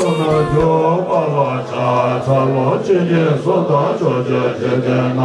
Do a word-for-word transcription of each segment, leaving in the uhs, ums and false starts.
ན་འཇུག་པ་ལ་ཕྱག་འཚལ་ལོ། ཇི་སྙེད་སུ་དག་ཕྱོགས་བཅུའི་འཇིག་རྟེན་ན།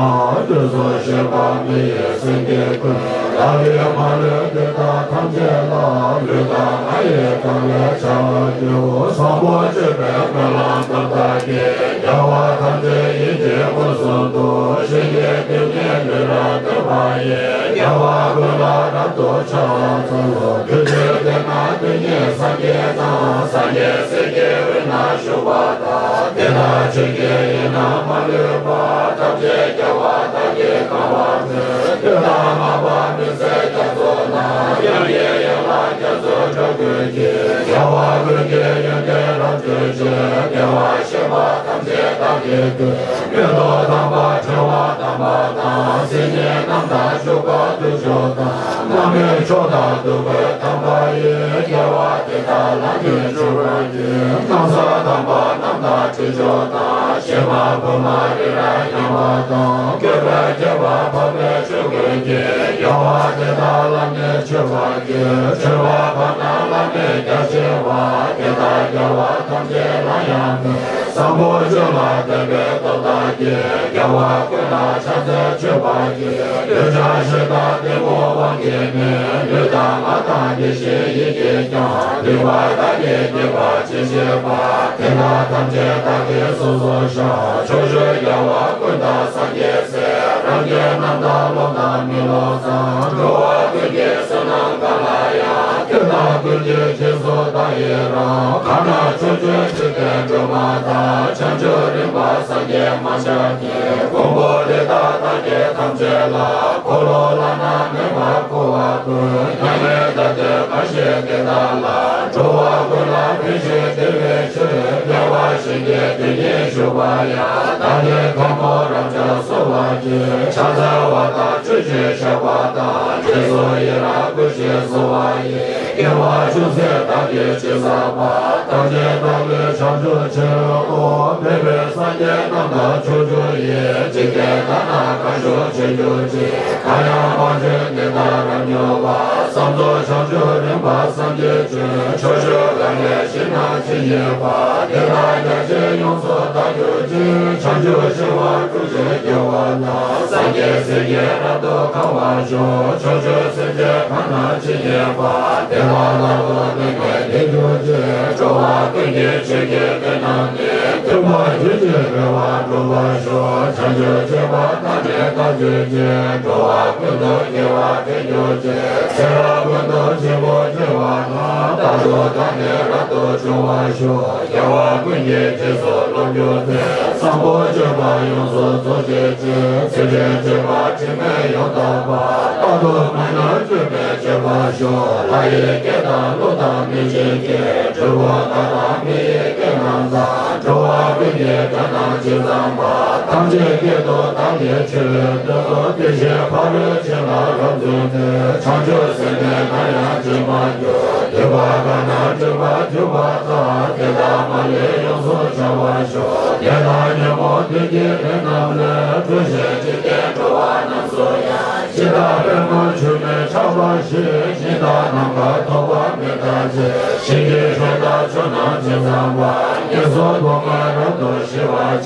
དུས་གསུམ་གཤེགས་པ་མི་ཡི་སེང་གེ་ཀུན། བདག་གིས་མ་ལུས་འདི་དག་ཐམས་ཅད་ལ། ལུས་དང་ངག་ཡིད་དགྲ་བོའི་བྱ་བ་བགྱིའོ། བཟང་པོ་སྤྱོད་པའི་སྨོན་ལམ་འདི་བདག་གིས། རྒྱལ་བ་ཐམས་ཅད་ཡིད་ཀྱིས་མངོན་སུམ་དུ། ཞིང་གི་རྡུལ་སྙེད་ལུས་རབ་བཏུད་པ་ཡིས། རྒྱལ་བ་ཀུན་ལ་རབ་ཏུ་ཕྱག་འཚལ་ལོ། དུས་གཅིག་དེ་ན་དེ་ཉིད་སངས་རྒྱས་དང་། སངས་རྒྱས་སྲས་ཀྱི་དབུས་ན་བཞུགས་པ་དང་། དེ་དག་ཆོས་ཀྱི་དབྱིངས་ན་མ་ལུས་པ། ཐམས་ཅད་རྒྱལ་བ་དག་གིས་གང་བ་མོས། སྟོན་དང་བསྔགས་པ་མི་ཟད་རྒྱ་མཚོ་རྣམས། དབྱངས་ཀྱི་ཡན་ལག་རྒྱ་མཚོའི་སྒྲ་ཀུན་གྱིས། རྒྱལ་བ་ཀུན་གྱི་ཡོན་ཏན་རབ་བརྗོད་ཅིང་། བདེ་བར་གཤེགས་པ་ཐམས་ཅད་བདག་གིས་བསྟོད། མེ་ཏོག་དམ་པ་ཕྲེང་བ་དམ་པ་དང་། སིལ་སྙན་རྣམས་དང་བྱུག་པ་བདུད་མཆོག་དང་། བླ་མེད་མཆོག་དང་བདུད་རྩི་དམ་པ་ཡིས། རྒྱལ་བ་དེ་དག་ལ་ནི་མཆོད་པར་བགྱི། སྣང་ས་དམ་པ་རྣམས་དང་དྲི་མཆོག་དང་། ཞལ་མ་བུ་མ་རི་རབ་ཡངས་པ་དང་། བཀོད་པའི་རྒྱལ་བ་འཕགས་པའི་ཆོས་ཀུན་གྱིས། རྒྱལ་བ་དེ་དག་ལ་ནི་མཆོད་པར་བགྱི། མཆོད་པ་འཕགས་ན་བླ་མེད་རྒྱ་ཆེ་བ། དེ་ལྟར་རྒྱལ་བ་ཐམས་ཅད་ལ་ཡང་མོས། བཟང་པོ་སྤྱོད་ལ་དད་པའི་སྟོབས་དག་གིས། རྒྱལ་བ་ཀུན་ལ་ཕྱག་འཚལ་མཆོད་པར་བགྱི། འདོད་ཆགས་ཞེ་སྡང་གཏི་མུག་དབང་གིས་མིན། ལུས་དང་ངག་དང་ཡིད་བཞིན་ཡིད་ཀྱིས་ཀྱང་། སྡིག་པ་བདག་གིས་བགྱིས་པ་ཇི་སྙེད་པ། དེ་དག་ཐམས་ཅད་བདག་གིས་སོ་སོར་བཤགས། ཕྱོགས་བཅུའི་རྒྱལ་བ་ཀུན་དང་སངས་རྒྱས་སྲས། རང་རྒྱལ་རྣམས་དང་ལོག་དང་མི་ལོག་ཙམ། འགྲོ་བ་ཀུན་གྱི་བསོད་ནམས་གང་ལ་ཡང་། དེ་དག་ཀུན་གྱི་རྗེས་སུ་བདག་ཡི་རང་། གང་ན་ཕྱོགས་བཅུའི་འཇིག་རྟེན་སྒྲོན་མ་དང་། བྱང་ཆུབ་རིམ་པ་སངས་རྒྱས་མ་ཆགས་ཀྱི། དགོངས་པ་འདི་དག་བདག་གིས་ཐམས་ཅད་ལ། འཁོར་ལོ་བླ་ན་མེད་པར་བསྐོར་བ་ཀུན། མྱ་ངན་འདའ་སྟོན་གང་བཞེད་དེ་དག་ལ། འགྲོ་བ་ཀུན་ལ་ཕན་ཞིང་བདེ་བའི་ཕྱིར། དམྱལ་བ་གཞན་གྱི་དོན་གཉེར་ཞུགས་པ་ཡང་། བདག་ནི་ཁམས་ཕུང་རབ་འབྱམས་གསོལ་བ་བགྱི། ཕྱག་འཚལ་བ་དང་མཆོད་ཅིང་བཤགས་པ་དང་། རྗེས་སུ་ཡི་རང་བསྐུལ་ཞིང་གསོལ་བ་ཡི། དགེ་བ་ཅུང་ཟད་བདག་གིས་ཅི་བསགས་པ། ཐམས་ཅད་བདག་ལུས་བྱང་ཆུབ་ཕྱིར། འོ་འདུས་པའི་སངས་རྒྱས་རྣམས་དང་ཕྱོགས་བཅུ་ཡི། འཇིག་རྟེན་དག་ན་གང་བཞུགས་མཆོད་གྱུར་ཅིག། གང་ཡང་བང་མཛོད་འདི་དག་རབ་མྱུར་བར། བསམ་རྫོགས་བྱང་ཆུབ་རིམ་པར་སངས་རྒྱས་སྤྱོད། ཕྱོགས་བཅུའི་ལམ་ལས་ཞི་གནས་ཇི་སྙེད་པ། དེ་དག་རྒྱ་ཆེན་ཡོངས་སུ་དག་གྱུར་ཅིག། བྱང་ཆུབ་ཤིང་དབང་དྲུག་ཅུའི་རྒྱལ་བ་དང་། སངས་རྒྱས་སྲས་ཀྱིས་རབ་ཏུ་གང་བར་ཤོག། ཕྱོགས་བཅུའི་སེམས་ཅན་གང་ན་ཇི་སྙེད་པ། དེ་དག་རྣམས་ལ་ཕན་ཕྱིར་གྱུར་ཅིག། འགྲོ་བ་ཀུན་གྱི་ཆོས་ཀྱི་དོན་རྣམས་ནི། མཐུན་པ་རྒྱུད་ཀྱི་འབྲེལ་བར་འགྲོ་བར་ཤོག། བྱང་ཆུབ་སྤྱོད་པ་དག་ནི་དག་གྱུར་ཅིག། འགྲོ་བ་ཀུན་ཏུ་དགེ་བ་འཕེལ་གྱུར་ཅིག། ཚེ་རབས་ཀུན་ཏུ་སྤྱི་བོར་སྐྱེ་བ་ན། རྟག་ཏུ་བདག་ནི་རབ་ཏུ་འབྱུང་བར་ཤོག། རྒྱལ་བ་ཀུན་གྱི་རྗེས་སུ་སློབ་གྱུར་ཏེ། བཟང་པོ་སྤྱོད་པ་ཡོངས་སུ་རྫོགས་བྱེད་ཅིང་། ཚུལ་ཁྲིམས་སྤྱོད་པ་དྲི་མེད་ཡང་དག་པ། རྟག་ཏུ་མི་ཉམས་སྤྱོད་པས་སྤྱོད་པར་ཤོག། ལྷ་ཡི་སྐད་དང་ཀླུ་དང་མི་མཇེད་ཀྱི། འབྲུང་བུ་དག་དང་མི་ཡི་སྐད་རྣམས་དང་། འགྲོ་བ་ཀུན་གྱི་སྒྲ་རྣམས་ཇི་ཙམ་པ། ཐམས་ཅད་སྐད་དུ་བདག་ཉིད་ཆེ་བའི་མཐུ། དེ་བཞིན་ཕ་རོལ་ཕྱིན་ལ་རབ་འཛིན་ཏེ། བྱང་ཆུབ་སེམས་ནི་ནམ་ཡང་ཇི་མ་གྱུར། སྡིག་པ་གང་ན་སྒྲིབ་པ་གྱུར་པ་དག། དེ་དག་མ་ལུས་ཡོངས་སུ་བྱང་བར་ཤོག། ནད་དང་ཉོན་མོངས་གདོན་གྱི་རིགས་རྣམས་ལས། གྲོལ་ཞིང་འཇིག་རྟེན་འགྲོ་བ་རྣམས་སུ་ཡང་། འཆི་བདག་པད་མོ་ཆུ་མིག་ཆགས་པ་ཞི། སྦྱིན་བདག་ནམ་མཁའ་ཐོགས་པ་མི་འདའ་ཞིང་། ཞིང་གི་ཆུ་དང་ཆུ་རྣམས་ཇི་ཙམ་པ། ངན་སོང་སྡུག་བསྔལ་རབ་ཏུ་ཞི་བར་བྱེད།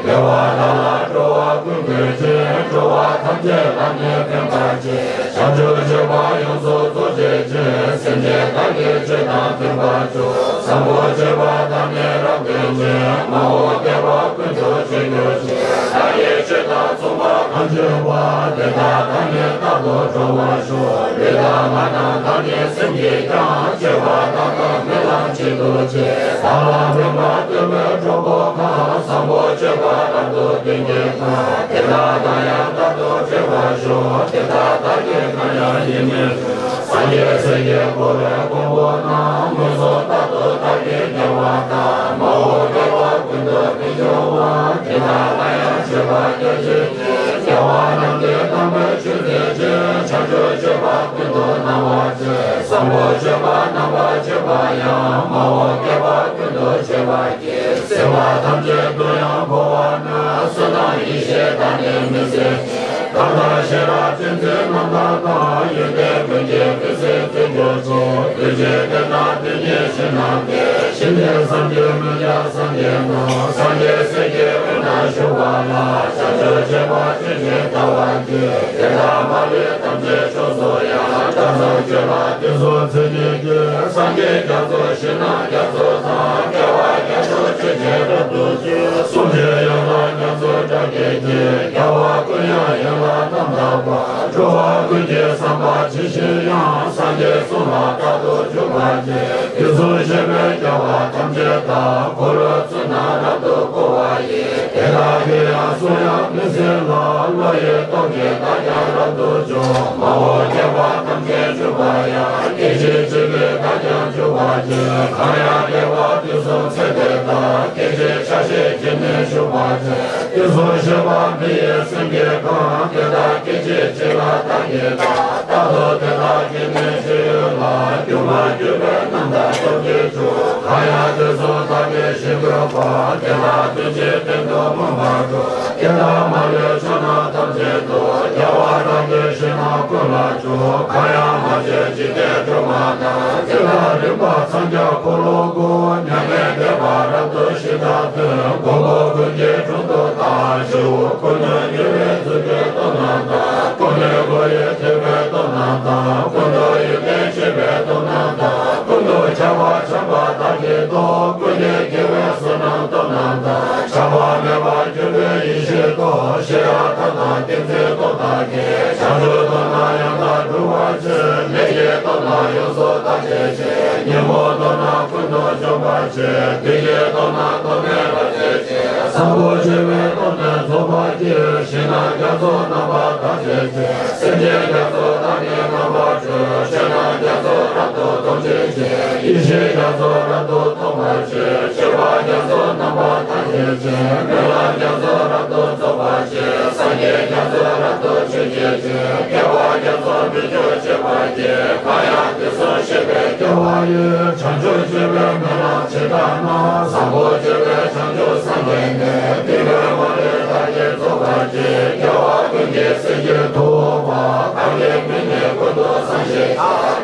བདེ་བ་དག་ལ་འགྲོ་བ་ཀུན་འགོད་ཅིང་། འགྲོ་བ་ཐམས་ཅད་ལ་ནི་ཕན་པར་བྱེད། བྱང་ཆུབ་སྤྱོད་པ་ཡོངས་སུ་རྫོགས་བྱེད་ཅིང་། སེམས་ཅན་དག་གི་ཆོས་དང་མཐུན་པར་འཇུག། བཟང་པོ་སྤྱོད་པ་དག་ནི་རབ་བརྟན་ཅིང་། མ་འོངས་བསྐལ་པ་ཀུན་ཏུ་བྱོན་གྱུར་ཅིག། བདག་གི་ཆོས་དང་མཚུངས་པ་གང་བྱུང་བ། དེ་དག་བདག་ནི་རྟག་ཏུ་སྒྲོལ་བར་ཤོག། ལུས་དང་ངག་དང་བདག་ནི་སེམས་ཀྱིས་ཀྱང་། སྤྱོད་པ་དག་དང་སྨོན་ལམ་གཅིག་ཏུ་བྱེད། བདག་ལ་ཕན་པ་སྟོན་པའི་གྲོགས་པོ་གང་། བཟང་པོ་སྤྱོད་པ་རབ་ཏུ་སྟོན་གྱིན་གཏོང་། དེ་དག་བདག་ཡང་རྟག་ཏུ་སྒྲོལ་བར་ཤོག། དེ་དག་བདག་གིས་ནམ་ཡང་ཡིད་མི་སྲུང་། སངས་རྒྱས་སྲས་ཀྱི་འཁོར་ལོའི་གོང་བུ་ན། མངོན་སུམ་རྟག་ཏུ་བདག་གིས་ཉེ་བར་བལྟ། མ་འོངས་བསྐལ་པ་ཀུན་ཏུ་ཕན་བྱུང་བ། དེ་དག་ལ་ཡང་སྤྱོད་པ་རྒྱ་ཆེན་ནི། རྒྱལ་བ་རྣམས་ཀྱི་དམ་པའི་ཆོས་འཛིན་ཅིང་། བྱང་ཆུབ་སྤྱོད་པ་ཀུན་ཏུ་སྣང་བར་བྱེད། བཟང་པོ་སྤྱོད་པ་རྣམ་པར་སྤྱོད་པ་ཡང་། མ་འོངས་བསྐལ་པ་ཀུན་ཏུ་སྤྱད་པར་བགྱི། སྲིད་པ་ཐམས་ཅད་དུ་ཡང་འཁོར་བ་ན། བསོད་ནམས་ཡེ་ཤེས་དག་ནི་མི་ཟད། མཐའ་དག་ཤེས་རབ་ཏིང་འཛིན་རྣམ་དག་དང་། ཡོན་ཏན་ཀུན་གྱི་སྤུས་ཚད་མཐུན་གྱུར་ཅིང་། ཆོས་ཅན། དེ་དག་དེ་ཉིད་ཞིང་རྣམས་ཏེ། ཞིང་དེར་སངས་རྒྱས་མི་འཇིགས་སངས་རྒྱས་རྣམས། སངས་རྒྱས་སྲས་ཀྱི་དབུས་ན་བཞུགས་པ་ལ། བྱང་ཆུབ་སྤྱོད་པ་ཆོས་ཀྱི་ལྟ་བ་གིས། དེ་དག་མ་ལུས་ཐམས་ཅད་མཆོག་སུ་ཡང་། དག་བཅུ་ལ་དེ་གསུངས་མཚན་ཉིད་ཀྱིས། སངས་རྒྱས་རྒྱ་མཚོ་ཞིང་རྣམས་རྒྱ་མཚོ་དང་། སྐྱེ་བ་རྒྱ་མཚོ་ཆོས་ཅན་རབ་ཏུ་བྱུང་། གསུང་ཆེན་ཡན་ལག་རྒྱ་མཚོའི་སྒྲ་སྐད་ཀྱིས། རྒྱལ་བ་ཀུན་དབྱངས་ཡན་ལག་རྣམ་དག་པ། འགྲོ་བ་ཀུན་གྱི་བསམ་པ་ཇི་བཞིན་དབྱངས། སངས་རྒྱས་གསུང་ལ་རྟག་ཏུ་འཇུག་པར་བྱེད། དེ་གསུངས་ཤེས་པས་སྐྱེ་བ་ཐམས་ཅད་དག། འཁོར་ལོ་ཚུལ་རྣམས་རབ་ཏུ་བསྐོར་བ་ཡི། དེ་དག་གི་ཡང་གསུང་ཡང་མི་ཟིན་ལ། བློ་ཡི་སྟོབས་ཀྱིས་བདག་ཀྱང་རབ་ཏུ་འཇུག། མ་འོངས་བསྐལ་པ་ཐམས་ཅད་འཇུག་པར་ཡང་། སྐད་ཅིག་གཅིག་གིས་བདག་ཀྱང་འཇུག་པར་བྱེད། གང་ཡང་སྐྱེ་བ་དེ་གསུངས་ཚེ་དེ་དག། སྐད་ཅིག་ཆ་ཤས་ཀྱིས་ནི་ཞུགས་པར་བྱེད། དེ་གསུངས་ཤེས་པ་མི་ཡི་སེམས་ཀྱིས་གང་། དེ་དག་སྐད་ཅིག་གཅིག་ལ་བདག་གིས་བལྟ། རྟག་ཏུ་དེ་དག་གི་ནི་སྤྱོད་ཡུལ་ལ། སྒྱུ་མར་གྱུར་པའི་རྣམ་དག་སྟོབས་ཀྱིས་འཇུག། གང་ཡང་དེ་གསུངས་བདག་གིས་ཞིག་བཀོད་པ། དེ་དག་དོན་གཅིག་སྟེང་དུ་མངོན་པར་འགྲོ། དེ་དག་མ་ལུས་ཕྱོགས་རྣམས་ཐམས་ཅད་དུ། རྒྱལ་བ་རང་གི་ཞིང་རྣམས་ཀུན་ལ་འཇུག། གང་ཡང་མ་བྱོན་འཇིག་རྟེན་སྒྲོན་མ་དང་། དེ་དག་རིམ་པར་འཚང་རྒྱ་འཁོར་ལོ་བསྐོར། མྱ་ངན་འདས་པ་རབ་ཏུ་ཞི་དྲག་སྟེ། མགོན་པོ་ཀུན་གྱི་དྲུང་དུ་བདག་ཞུ། ཀུན་ཏུ་མྱུར་བའི་མཛུབ་ཀྱི་སྟོབས་རྣམས་དང་། ཀུན་ནས་བསྐོར་བའི་ཐེག་པའི་སྟོབས་རྣམས་དང་། ཀུན་ཏུ་ཡོན་ཏན་ཆེ་བའི་སྟོབས་རྣམས་དང་། ཀུན་ཏུ་ཁྱབ་པ་འཇམ་དཔལ་དར་གྱི་ཏོག། ཀུན་ནས་རྒྱལ་བའི་བསོད་ནམས་སྟོབས་རྣམས་དང་། ཆགས་པ་མེད་པར་གྱུར་པའི་ཡེ་ཤེས་སྟོབས། ཤེས་རབ་ཐབས་དང་ཏིང་འཛིན་སྟོབས་དག་གིས། བྱང་ཆུབ་སྟོབས་རྣམས་ཡང་དག་སྒྲུབ་པར་བྱེད། ལས་ཀྱི་སྟོབས་རྣམས་ཡོངས་སུ་དག་བྱེད་ཅིང་། ཉོན་མོངས་སྟོབས་རྣམས་ཀུན་ཏུ་འཇོམས་པར་བྱེད། བདུད་ཀྱི་སྟོབས་རྣམས་སྟོབས་མེད་པར་བྱེད་ཅིང་། བཟང་པོ་སྤྱོད་པའི་སྟོབས་ནི་རྫོགས་པར་བགྱི། ཞིང་རྣམས་རྒྱ་མཚོ་རྣམ་པར་དག་བྱེད་ཅིང་། སེམས་ཅན་རྒྱ་མཚོ་དག་ནི་རྣམ་པར་སྒྲོལ། ཆོས་རྣམས་རྒྱ་མཚོ་རབ་ཏུ་སྟོབས་འབྱིན་ཅིང་། ཡེ་ཤེས་རྒྱ་མཚོ་རབ་ཏུ་སྟོབས་པར་བྱེད། སྤྱོད་པ་རྒྱ་མཚོ་རྣམ་པར་དག་བྱེད་ཅིང་། སྨོན་ལམ་རྒྱ་མཚོ་རབ་ཏུ་རྫོགས་པར་བྱེད། སངས་རྒྱས་རྒྱ་མཚོ་རབ་ཏུ་ཆོས་སྐྱེད་ཅིང་། སྐྱེ་བ་རྒྱ་མཚོ་མི་འགྱུར་སྤྱད་པར་བགྱི། གང་ཡང་དེ་གསུངས་ཤེས་པས་སྐྱེ་བ་ཡི། བྱང་ཆུབ་སྤྱོད་པའི་སྨོན་ལམ་ཇི་ལྟར་ན། བཟང་པོ་སྤྱོད་པས་བྱང་ཆུབ་སངས་རྒྱས་ནས། དེ་ལས་མ་ལུས་བདག་གིས་རྫོགས་པར་བགྱི། སྐྱེ་བ་ཀུན་གྱི་སེམས་ཀྱི་ཐུབ་པ། གང་གི་མིང་ནི་ཀུན་ཏུ་སངས་རྒྱས་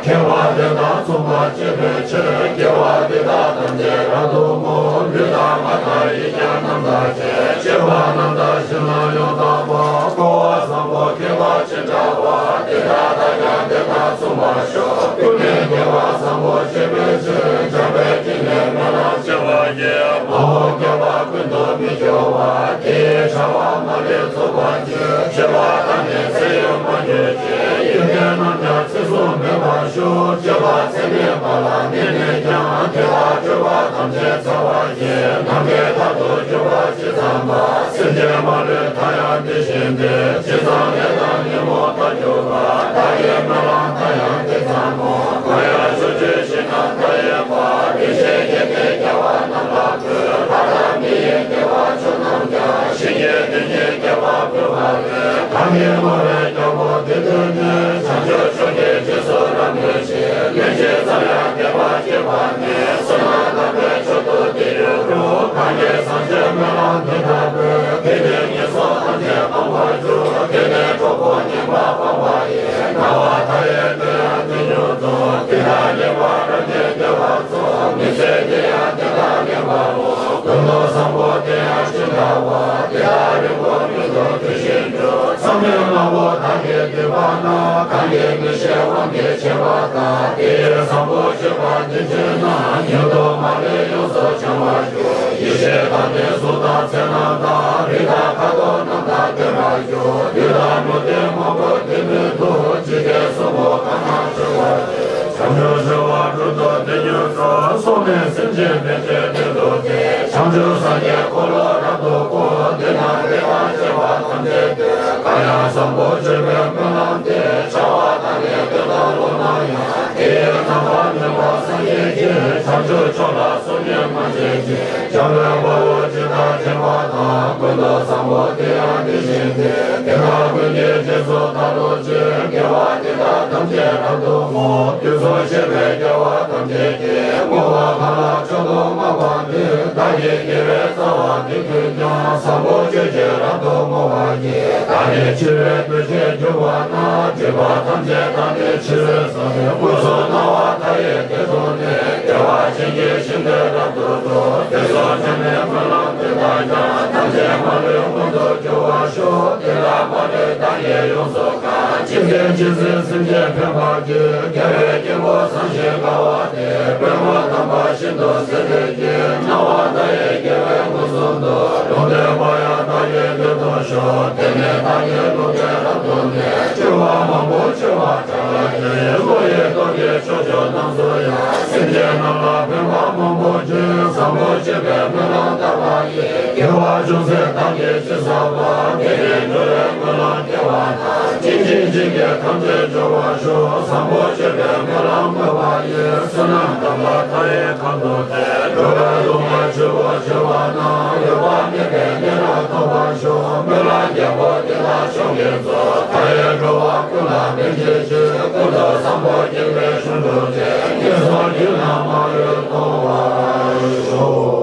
ཤེས། མཁས་པ་དེ་དག་མཚུངས་པར་སྤྱད་པའི་ཕྱིར། དགེ་བ་འདི་དག་ཐམས་ཅད་རབ་ཏུ་བསྔོ། ལུས་དང་ངག་དང་ཡིད་ཀྱང་རྣམ་དག་བྱས། སྤྱོད་པ་རྣམ་དག་ཞིང་རྣམས་ཡང་དག་པ། སྤོབས་པ་བཟང་པོ་མཁས་པ་ཇི་འདྲ་བ། དེ་དག་བདག་ཀྱང་དེ་དག་མཚུངས་པར་ཤོག། ཀུན་ནས་དགེ་བ་བཟང་པོ་སྤྱད་པའི་ཕྱིར། འཇམ་དཔལ་དཀྱིལ་ནས་སྨོན་ལམ་བྱེ་བ་ཡིས། མ་འོངས་བསྐལ་པ་ཀུན་ཏུ་མི་སྐྱོ་བར། དེ་ཡི་བྱ་བ་མ་ལུས་རྫོགས་པར་འགྱུར། སྤྱོད་པ་དག་ནི་ཚེ་ཡོད་མ་གྱུར་ཅིག། ཡོན་ཏན་རྣམས་ཀྱང་ཚེ་གཟུགས་མེད་པར་ཤོག། སྤྱོད་པ་ཚད་མེད་པ་ལ་གནས་ནས་ཀྱང་། དེ་དག་སྤྱོད་པ་ཐམས་ཅད་ཚར་བར་བགྱི། ནམ་མཁའི་མཐར་ཐུག་གྱུར་པ་ཇི་ཙམ་པ། སེམས་ཅན་མ་ལུས་མཐའ་ཡང་དེ་བཞིན་ཏེ། ཇི་ཙམ་ལས་དང་ཉོན་མོངས་མཐར་གྱུར་པ། བདག་གི་སྨོན་ལམ་མཐའ་ཡང་དེ་ཙམ་མོ། གང་ཡང་ཕྱོགས་བཅུའི་ཞིང་རྣམས་མཐའ་ཡས་པ། ཡེ་ཤེས་རྒྱས་ཏེ་རྒྱལ་བ་རྣམས་ལ་འབུལ། ལྷ་དང་མི་ཡི་བདེ་བ་མཆོག་རྣམས་ཀྱང་། ཞིང་གི་རྡུལ་སྙེད་རྒྱལ་བ་བོད་པ་ལས། གང་གིས་བསྔོ་བའི་རྒྱལ་པོ་འདི་ཐོས་ནས། བྱང་ཆུབ་མཆོག་གི་རྗེས་སུ་རབ་མོས་ཤིང་། ལན་ཅིག་ཙམ་ཡང་འདས་པ་སྐྱེས་པ་ནས། བསོད་ནམས་དམ་པའི་མཆོག་ཏུ་འདི་འགྱུར་རོ། གང་གིས་བཟང་སྤྱོད་སྨོན་ལམ་འདི་དག་འབད། དེ་ནི་ངན་སོང་ཐམས་ཅད་སྤང་བར་འགྱུར། དེ་ནས་གྲོགས་པོ་ངན་པ་སྤངས་པ་ཡིས། སྣང་བ་མཐའ་ཡས་དེ་ཡང་དེ་མྱུར་རྫོགས། དེ་དག་ཉེས་པ་རབ་ཀྱིས་བསྐལ་པ་རྫོགས། མི་ཚེ་འདི་ཡང་དེ་དག་ལེགས་པའོ། ཀུན་ཏུ་བཟང་པོ་དེ་ཡང་ཅི་འདྲ་བ། དེ་དག་རིང་པོར་མི་ཐོགས་དུས་གཞན་འགྱུར། མཚམས་མེད་ལྔ་པོ་བདག་གིས་བསྡུས་པ་ན། གང་གིས་མི་ཤེས་དབང་གིས་ཕྱེ་བ་དག། དེ་ཡི་བཟང་པོ་སྤྱོད་པ་འདི་བྱས་ན། ཉོན་མོངས་མ་ལུས་ཡོངས་སུ་བྱང་བར་འགྱུར། ཡེ་ཤེས་དང་ནི་གཟུགས་དང་ཚེར་སྣང་དང་། རིགས་དང་ཁ་དོག་རྣམས་དང་ལྡན་པར་འགྱུར། ལུས་དང་མུ་སྟེགས་མང་པོ་འདི་མི་ཐུབ། འཇིག་རྟེན་གསུམ་པོ་གང་ན་འཁྲུལ་བར་བྱེད། བྱང་ཆུབ་སྤྱོད་པ་སྒྲུབ་ཏུ་འདི་མྱུར་འགྲོ། སྲོག་ནི་སེམས་ཅན་ཕན་ཕྱིར་བདུད་དུ་སྟེར། བྱང་ཆུབ་སངས་རྒྱས་འཁོར་ལོ་རབ་ཏུ་བསྐོར། འདི་ན་བདེ་བར་གཤེགས་པ་ཐམས་ཅད་འདུས། གང་ཡང་བཟང་པོ་སྤྱོད་པའི་སྨོན་ལམ་འདི། བྱ་བ་དང་ནི་དོན་དམ་བློ་ན་ཡང་། དེ་ཡི་རྣམ་པར་སྨིན་པ་སངས་རྒྱས་ཀྱིས། བྱང་ཆུབ་མཆོག་ལ་སོགས་ཉིད་སྨོན་བྱེད་ཅིང་། འཇམ་དཔལ་དཔའ་བོས་ཇི་ལྟར་མཁྱེན་པ་དང་། ཀུན་ཏུ་བཟང་པོ་དེ་ཡང་དེ་བཞིན་ཏེ། དེ་དག་ཀུན་གྱི་རྗེས་སུ་བདག་སློབ་ཅིང་། དགེ་བ་འདི་དག་ཐམས་ཅད་རབ་ཏུ་བསྔོ། དེ་གསུངས་ཤེས་པས་སྐྱེ་བ་ཐམས་ཅད་ཀྱི། བསྔོ་བ་གང་ལ་མཆོག་ཏུ་བསྔགས་པ་འདི། བདག་གི་དགེ་བའི་རྩ་བ་འདི་ཀུན་ཀྱང་། བཟང་པོ་སྤྱོད་ཕྱིར་རབ་ཏུ་བསྔོ་བ་ཡིས། བདག་ནི་འཆི་བའི་དུས་ཕྱིར་གྱུར་པ་ན། སྒྲིབ་པ་ཐམས་ཅད་དག་ནས་ཕྱིར་བསལ་ཏེ། མངོན་སུམ་སྣང་བ་མཐའ་ཡས་བདེ་སྟོང་ནས། བདེ་བ་ཅན་གྱི་ཞིང་དུ་རབ་ཏུ་འགྲོ། དེ་སོགས་ཆགས་མེད་སྨོན་ལམ་འདི་དག་ཀྱང་། ཐམས་ཅད་མ་ལུས་མངོན་དུ་འགྱུར་བར་ཤོག་དེ་ལ་མ་ལུས་བདག་ཉིད་ཡོངས་སུ་གང་། ཇི་སྐད་ཇི་སྲིད་སེམས་ཅན་ཕན་པར་བགྱི། རྒྱལ་བའི་དཀྱིལ་འཁོར་བཟང་ཞིང་དགའ་བ་དེར། པདྨོ་དམ་པ་ཤིན་ཏུ་མཛེས་པའི་དཀྱིལ། སྣང་བ་མཐའ་ཡས་རྒྱལ་བས་མངོན་སུམ་དུ། ལུང་བསྟན་པ་ཡང་བདག་གིས་བསྟན་དུ་ཤོག་དེ་ནས་བདག་གིས་ལུང་བསྟན་རབ་ཏུ་ནས། སྤྱོད་པ་མང་པོ་སྤྱོད་པ་བྱ་བའི་ཕྱིར། བློ་ཡི་སྟོབས་ཀྱིས་ཕྱོགས་བཅུ་རྣམས་སུ་ཡང་། སེམས་ཅན་རྣམས་ལ་ཕན་པ་མང་པོ་བྱིན། བཟང་པོ་སྤྱོད་པའི་སྨོན་ལམ་བཏབ་པ་ཡིས། དགེ་བ་ཅུང་ཟད་བདག་གིས་ཅི་བསགས་པ། དེ་ནི་འགྲོ་བའི་སྨོན་ལམ་སྐྱེ་བ་ན། བྱིན་གྱིས་བྱིན་གྱིས་ཐམས་ཅད་སྦྱོང་བར་ཤོག་བཟང་པོ་སྤྱོད་པའི་སྨོན་ལམ་བསྔོ་བ་ཡིས། བསོད་ནམས་དམ་པ་མཐའ་ཡས་གང་དུ་བསྟེན། འགྲོ་བའི་སྡུག་བསྔལ་ཆེ་བ་ཆེ་བ་ན། འོད་དཔག་མེད་པའི་གནས་རབ་ཐོབ་པར་ཤོག་སྨོན་ལམ་རྒྱལ་པོ་འདི་དག་མཆོག་གི་གཙོ། མཐའ་ཡས་འགྲོ་བ་ཀུན་ལ་ཕན་བྱེད་ཕྱིར། ཀུན་ཏུ་བཟང་པོ་སྐྱེ་བའི་གཞུང་དུ་བྱས། ངན་སོང་རྒྱུད་ལ་མ་ལུས་མཐོང་བར་ཤོག་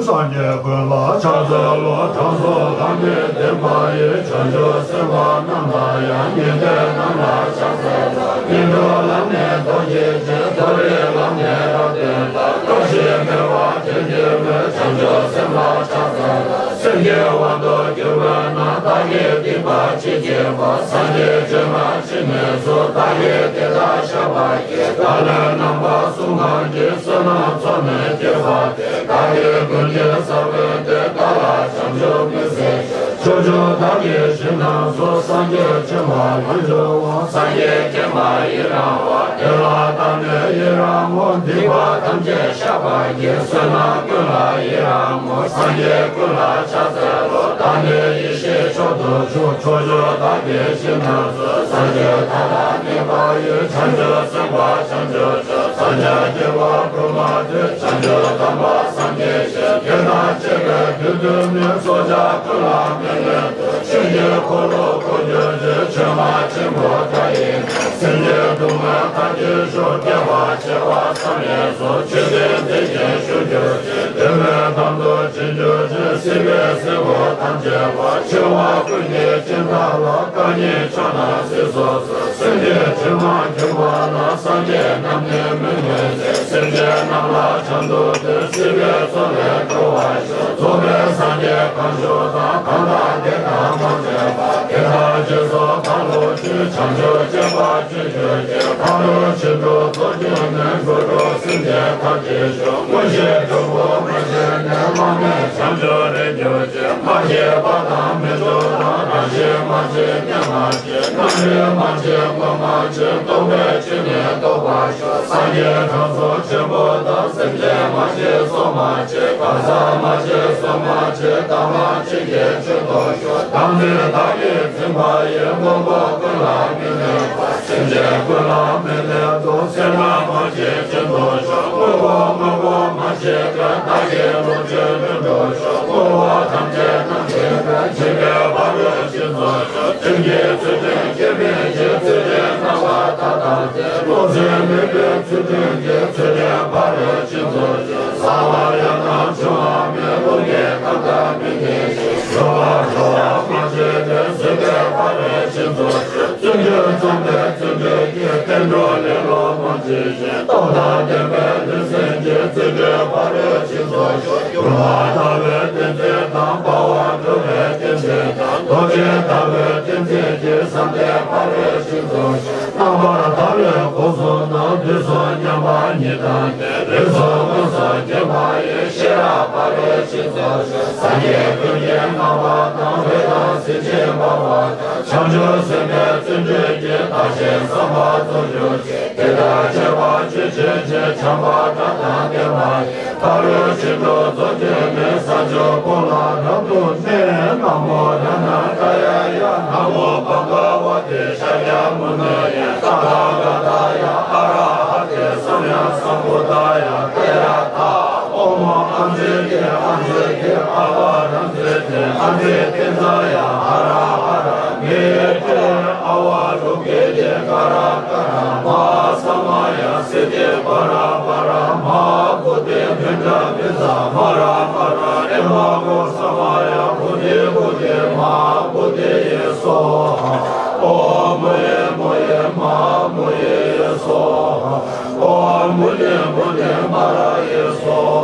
སངས་རྒྱས་ཀུན་ལ་ཕྱག་འཚལ་ལོ། དྲང་སྲོང་ལྷག་མེད་བདེན་པ་ཡི། བྱང་ཆུབ་སེམས་དཔའ་རྣམས་ལ་ཡང་། ཉན་ཐོས་རྣམས་ལ་ཕྱག་འཚལ་ལོ། ངན་འགྲོའི་ལམ་ནས་ཐར་བྱེད་ཕྱིར། མཐོ་རིས་ལམ་ནས་རབ་བརྟན་ལ། སྐབས་ཤིག་མེད་པ་དྲན་གྱིས་མོས། བྱང་ཆུབ་སེམས་ལ་ཕྱག་འཚལ་ལོ། སེམས་ཀྱི་དབང་དུ་གྱུར་པས་ན། བདག་གིས་སྡིག་པ་ཅི་བགྱིས་པ། སངས་རྒྱས་ཕྱིར་ན་ཅི་ནུས་སོ། བདག་གིས་དེ་དག་བཤགས་པ་ཡིས། བདག་ལས་རྣམ་པ་གསུམ་གང་གིས། བསོད་ནམས་ཚོགས་ནི་བསྐྱེད་པ་དེས། བདག་གི་ཀུན་གྱི་ས་བོན་དེ། བདག་ལ་བྱང་ཆུབ་མི་ཟད་ཕྱིར། ཕྱོགས་བཅུ་བདག་གི་ཞིང་རྣམས་སུ། སངས་རྒྱས་ཆེན་པོ་ལམ་གྱུར་པ། སངས་རྒྱས་མཁྱེན་པ་ཡི་རང་བ། དེ་ལ་བདག་ནི་ཡི་རང་ངོ་། སྡིག་པ་ཐམས་ཅད་བཤགས་པ་ཡིས། བསོད་ནམས་ཀུན་ལ་ཡི་རང་ངོ། སངས་རྒྱས་ཀུན་ལ་ཕྱག་འཚལ་ལོ། བདག་ནི་ཡེ་ཤེས་མཆོག་ཏུ་གྱུར། ཕྱོགས་བཅུ་བདག་གི་ཞིང་རྣམས་སུ། སངས་རྒྱས་བདག་ལ་གནས་པ་ཡི། བྱང་ཆུབ་སེམས་དཔའ་བྱང་ཆུབ་ཕྱིར། སངས་རྒྱས་བསྐྱེད་པ་དྲུག་མ་དྲན། བྱང་ཆུབ་དམ་པ་སངས་རྒྱས་ཞེས། དེ་དང་བཅས་པའི་དུས་དུ་ནི། སྲོག་ཆགས་ཀུན་ལ་སྨན་སླད་དུ། ཆོས་ཀྱི་འཁོར་ལོ་བསྐོར་གྱུར་ཅིག་ཆོས་རྔ་ཆེན་པོ་སྒྲ་ཡིས་ནི། སེམས་ཅན་སྡུག་བསྔལ་མཐའ་ཀུན་སྐྱོབ། བདེ་བ་ཆེ་བ་བསམ་ཡས་སུ། ཆོས་སྲིད་འཛིན་ཞིང་བཞུགས་གྱུར་ཅིག་བདེ་བའི་མདངས་སུ་བྱོན་གྱུར་ཅིག་སྲིད་པའི་སྲིན་པོ་ཐམས་ཅད་པ། འཆི་བ་ཀུན་གྱི་སྦྱིན་བདག་ལ། རྐང་གཉིས་ཕྱག་ན་རྩེ་སོ་སོར། སེམས་ཅན་དྲི་མ་གྱུར་པ་ལ། སངས་རྒྱས་རྣམས་ནི་མི་མངོན་ཟེར། སེམས་ཅན་རྣམས་ལ་བྱམས་སུ་སྟེར། སྲིད་པའི་མཚོ་ལས་སྒྲོལ་བར་ཤོག་རྫོགས་པའི་སངས་རྒྱས་གང་བཞུགས་དང་། གང་དག་དེ་དག་མ་ཚད་པ། དེ་དག་རྗེས་སུ་བདག་སློབ་ཅིང་། བྱང་ཆུབ་སྤྱད་པ་སྤྱོད་གྱུར་ཅིག་ཕ་རོལ་ཕྱིན་དྲུག་རྫོགས་གྱུར་ནས། འགྲོ་དྲུག་སེམས་ཅན་ཐར་བྱེད་ཤོག་མངོན་ཤེས་དྲུག་པོ་མ་སྐྱེས་ནས། བླ་མེད་བྱང་ཆུབ་རེག་གྱུར་ཅིག་མ་སྐྱེས་པ་དང་མི་འཁྲུགས་དང་། རང་བཞིན་མ་སྐྱེས་མྱ་ངམ་སྐྱེས། རྣམ་རིག་མ་སྐྱེས་མངོན་མ་སྐྱེས། རྟོག་པའི་ཆོས་ནི་རྟོགས་པར་ཤོག་སངས་རྒྱས་དྲང་སྲོང་ཆེན་པོ་དང་། སེམས་ཅན་མ་སྐྱེས་སྲོག་མ་སྐྱེས། གང་ཟག་མ་སྐྱེས་སྲོག་མ་སྐྱེས། བདག་མ་བྱིན་གྱིས་མཆོད་དོ་ཤོག་བདག་འཛིན་བདག་གིས་འཛིན་པ་ཡི། དངོས་པོ་ཀུན་ལ་མི་གནོད་པ། སེམས་ཅན་ཀུན་ལ་མི་གནོད་དོ། སེར་སྣ་མ་སྐྱེས་སྦྱིན་དུ་ཤོག་དངོས་པོ་དངོས་པོ་མ་སྐྱེས་པའི། བདག་གི་བློ་གྲོས་ལྷུན་གྲུབ་ཤོག་དངོས་པོ་ཐམས་ཅད་རྣམ་སྦྱིན་པའི། སྦྱིན་པའི་ཕ་རོལ་ཕྱིན་རྫོགས་ཤོག་སྦྱིན་གྱི་ཚུལ་ཁྲིམས་སྐྱེ་མེད་ཅིང་། ཚུལ་ཁྲིམས་རྣམ་པར་དག་དང་ལྡན། བློ་ཚིམ་མི་འགྱུར་ཚུལ་ཁྲིམས་ཀྱིས། ཚུལ་ཁྲིམས་ཕ་རོལ་ཕྱིན་རྫོགས་ཤོག་ཟག་པ་ཡང་དག་འབྱུང་བ་མེད། རླུང་གིས་ཁམས་དག་མི་གནས་ཤིང་། གྲོལ་བ་གྲོལ་བ་མ་སྐྱེས་པའི། བཟོད་པའི་ཕ་རོལ་ཕྱིན་རྫོགས་ཤོག་བརྩོན་འགྲུས་བརྩམས་པའི་བརྩོན་འགྲུས་ཀྱིས། བསྟན་འགྲོ་ལེ་ལོ་མ་བྱེད་ཅིང་། སྟོབས་དང་ལྡན་པའི་ལུས་སེམས་ཀྱིས། བརྩོན་འགྲུས་ཕ་རོལ་ཕྱིན་རྫོགས་ཤོག་འགྱུར་བ་ལྟ་བའི་གཏན་ཚིགས་དང་། སྤང་བ་སྒྲུབ་པའི་གཏན་ཚིགས་དང་། རྡོ་རྗེ་ལྟ་བུའི་གཏན་ཚིགས་ཀྱིས། བསམ་གཏན་ཕ་རོལ་ཕྱིན་རྫོགས་ཤོག་རྣམ་པར་དག་པའི་སྒོ་གསུམ་དང་། དུས་གསུམ་མཉམ་པ་ཉིད་དང་ལྡན། རིགས་གསུམ་མངོན་སུམ་མཁྱེན་པ་ཡི། ཤེས་རབ་ཕ་རོལ་ཕྱིན་རྫོགས་ཤོག་སངས་རྒྱས་ཀུན་གྱི་བསྔགས་པ་དང་། འོད་དང་གཟི་བརྗིད་འབར་བ་དང་། བྱང་ཆུབ་སེམས་དཔའི་བརྩོན་འགྲུས་ཀྱིས། བདག་གཞན་བསམ་པ་རྫོགས་གྱུར་ཅིག་དེ་ལྟར་སྤྱད་པ་ཆོས་ཅན་ཞེས། བྱམས་པ་དགྲ་དང་ལྡན་པ་ཡི། ཕ་རོལ་ཕྱིན་དྲུག་རྫོགས་གྱུར་ནས། ས་བཅུ་པོ་ལ་རབ་ཏུ་གནས། ན་མོ་རཏྣ་ཏྲ་ཡ་ཡ། ན་མོ་བྷ་ག་བ་ཏེ་ཤཱཀྱ་མུ་ནེ་ཡ། ཏ་ཐཱ་ག་ཏ་ཡ། ཨ་ར་ཧ་ཏེ་སམ་ཡ་སམ་བུ་ཏ་ཡ། ཏེ་ར་ཐཱ། ཨོཾ་ཨ་ཛི་ཏེ་ཨ་ཛི་ཏེ་ཨ་བ་ར་ཛི་ཏེ་ཨ་ཛི་ཏེ་ཛ་ཡ། ཧ་ར་ཧ་ར་མེ་ཏེ། ཨ་བ་རུ་ཀེ་ཏེ་ཀ་ར་ཀ་ར་མ་ཧཱ་ས་མ་ཡ། སི་ཏེ་པ་ར་པ་ར་མ་ཧཱ་བུ་ཏེ་བྷི་ཏྲ་བྷི་ཛ་མ་ར་མ་ར་ཨེ། ཨོཾ་ས་མ་ཡ་བུདྡྷི་བུདྡྷི་མ་ཧཱ་བུདྡྷི་ཡེ་སྭཱ་ཧཱ། ཨོཾ་མུ་ནེ་མུ་ནེ་མ་ཧཱ་མུ་ནེ་ཡེ་སྭཱ་ཧཱ། ཨོཾ་མུ་ནེ་མུ་ནེ་མ་ར་ཡེ་སྭཱ་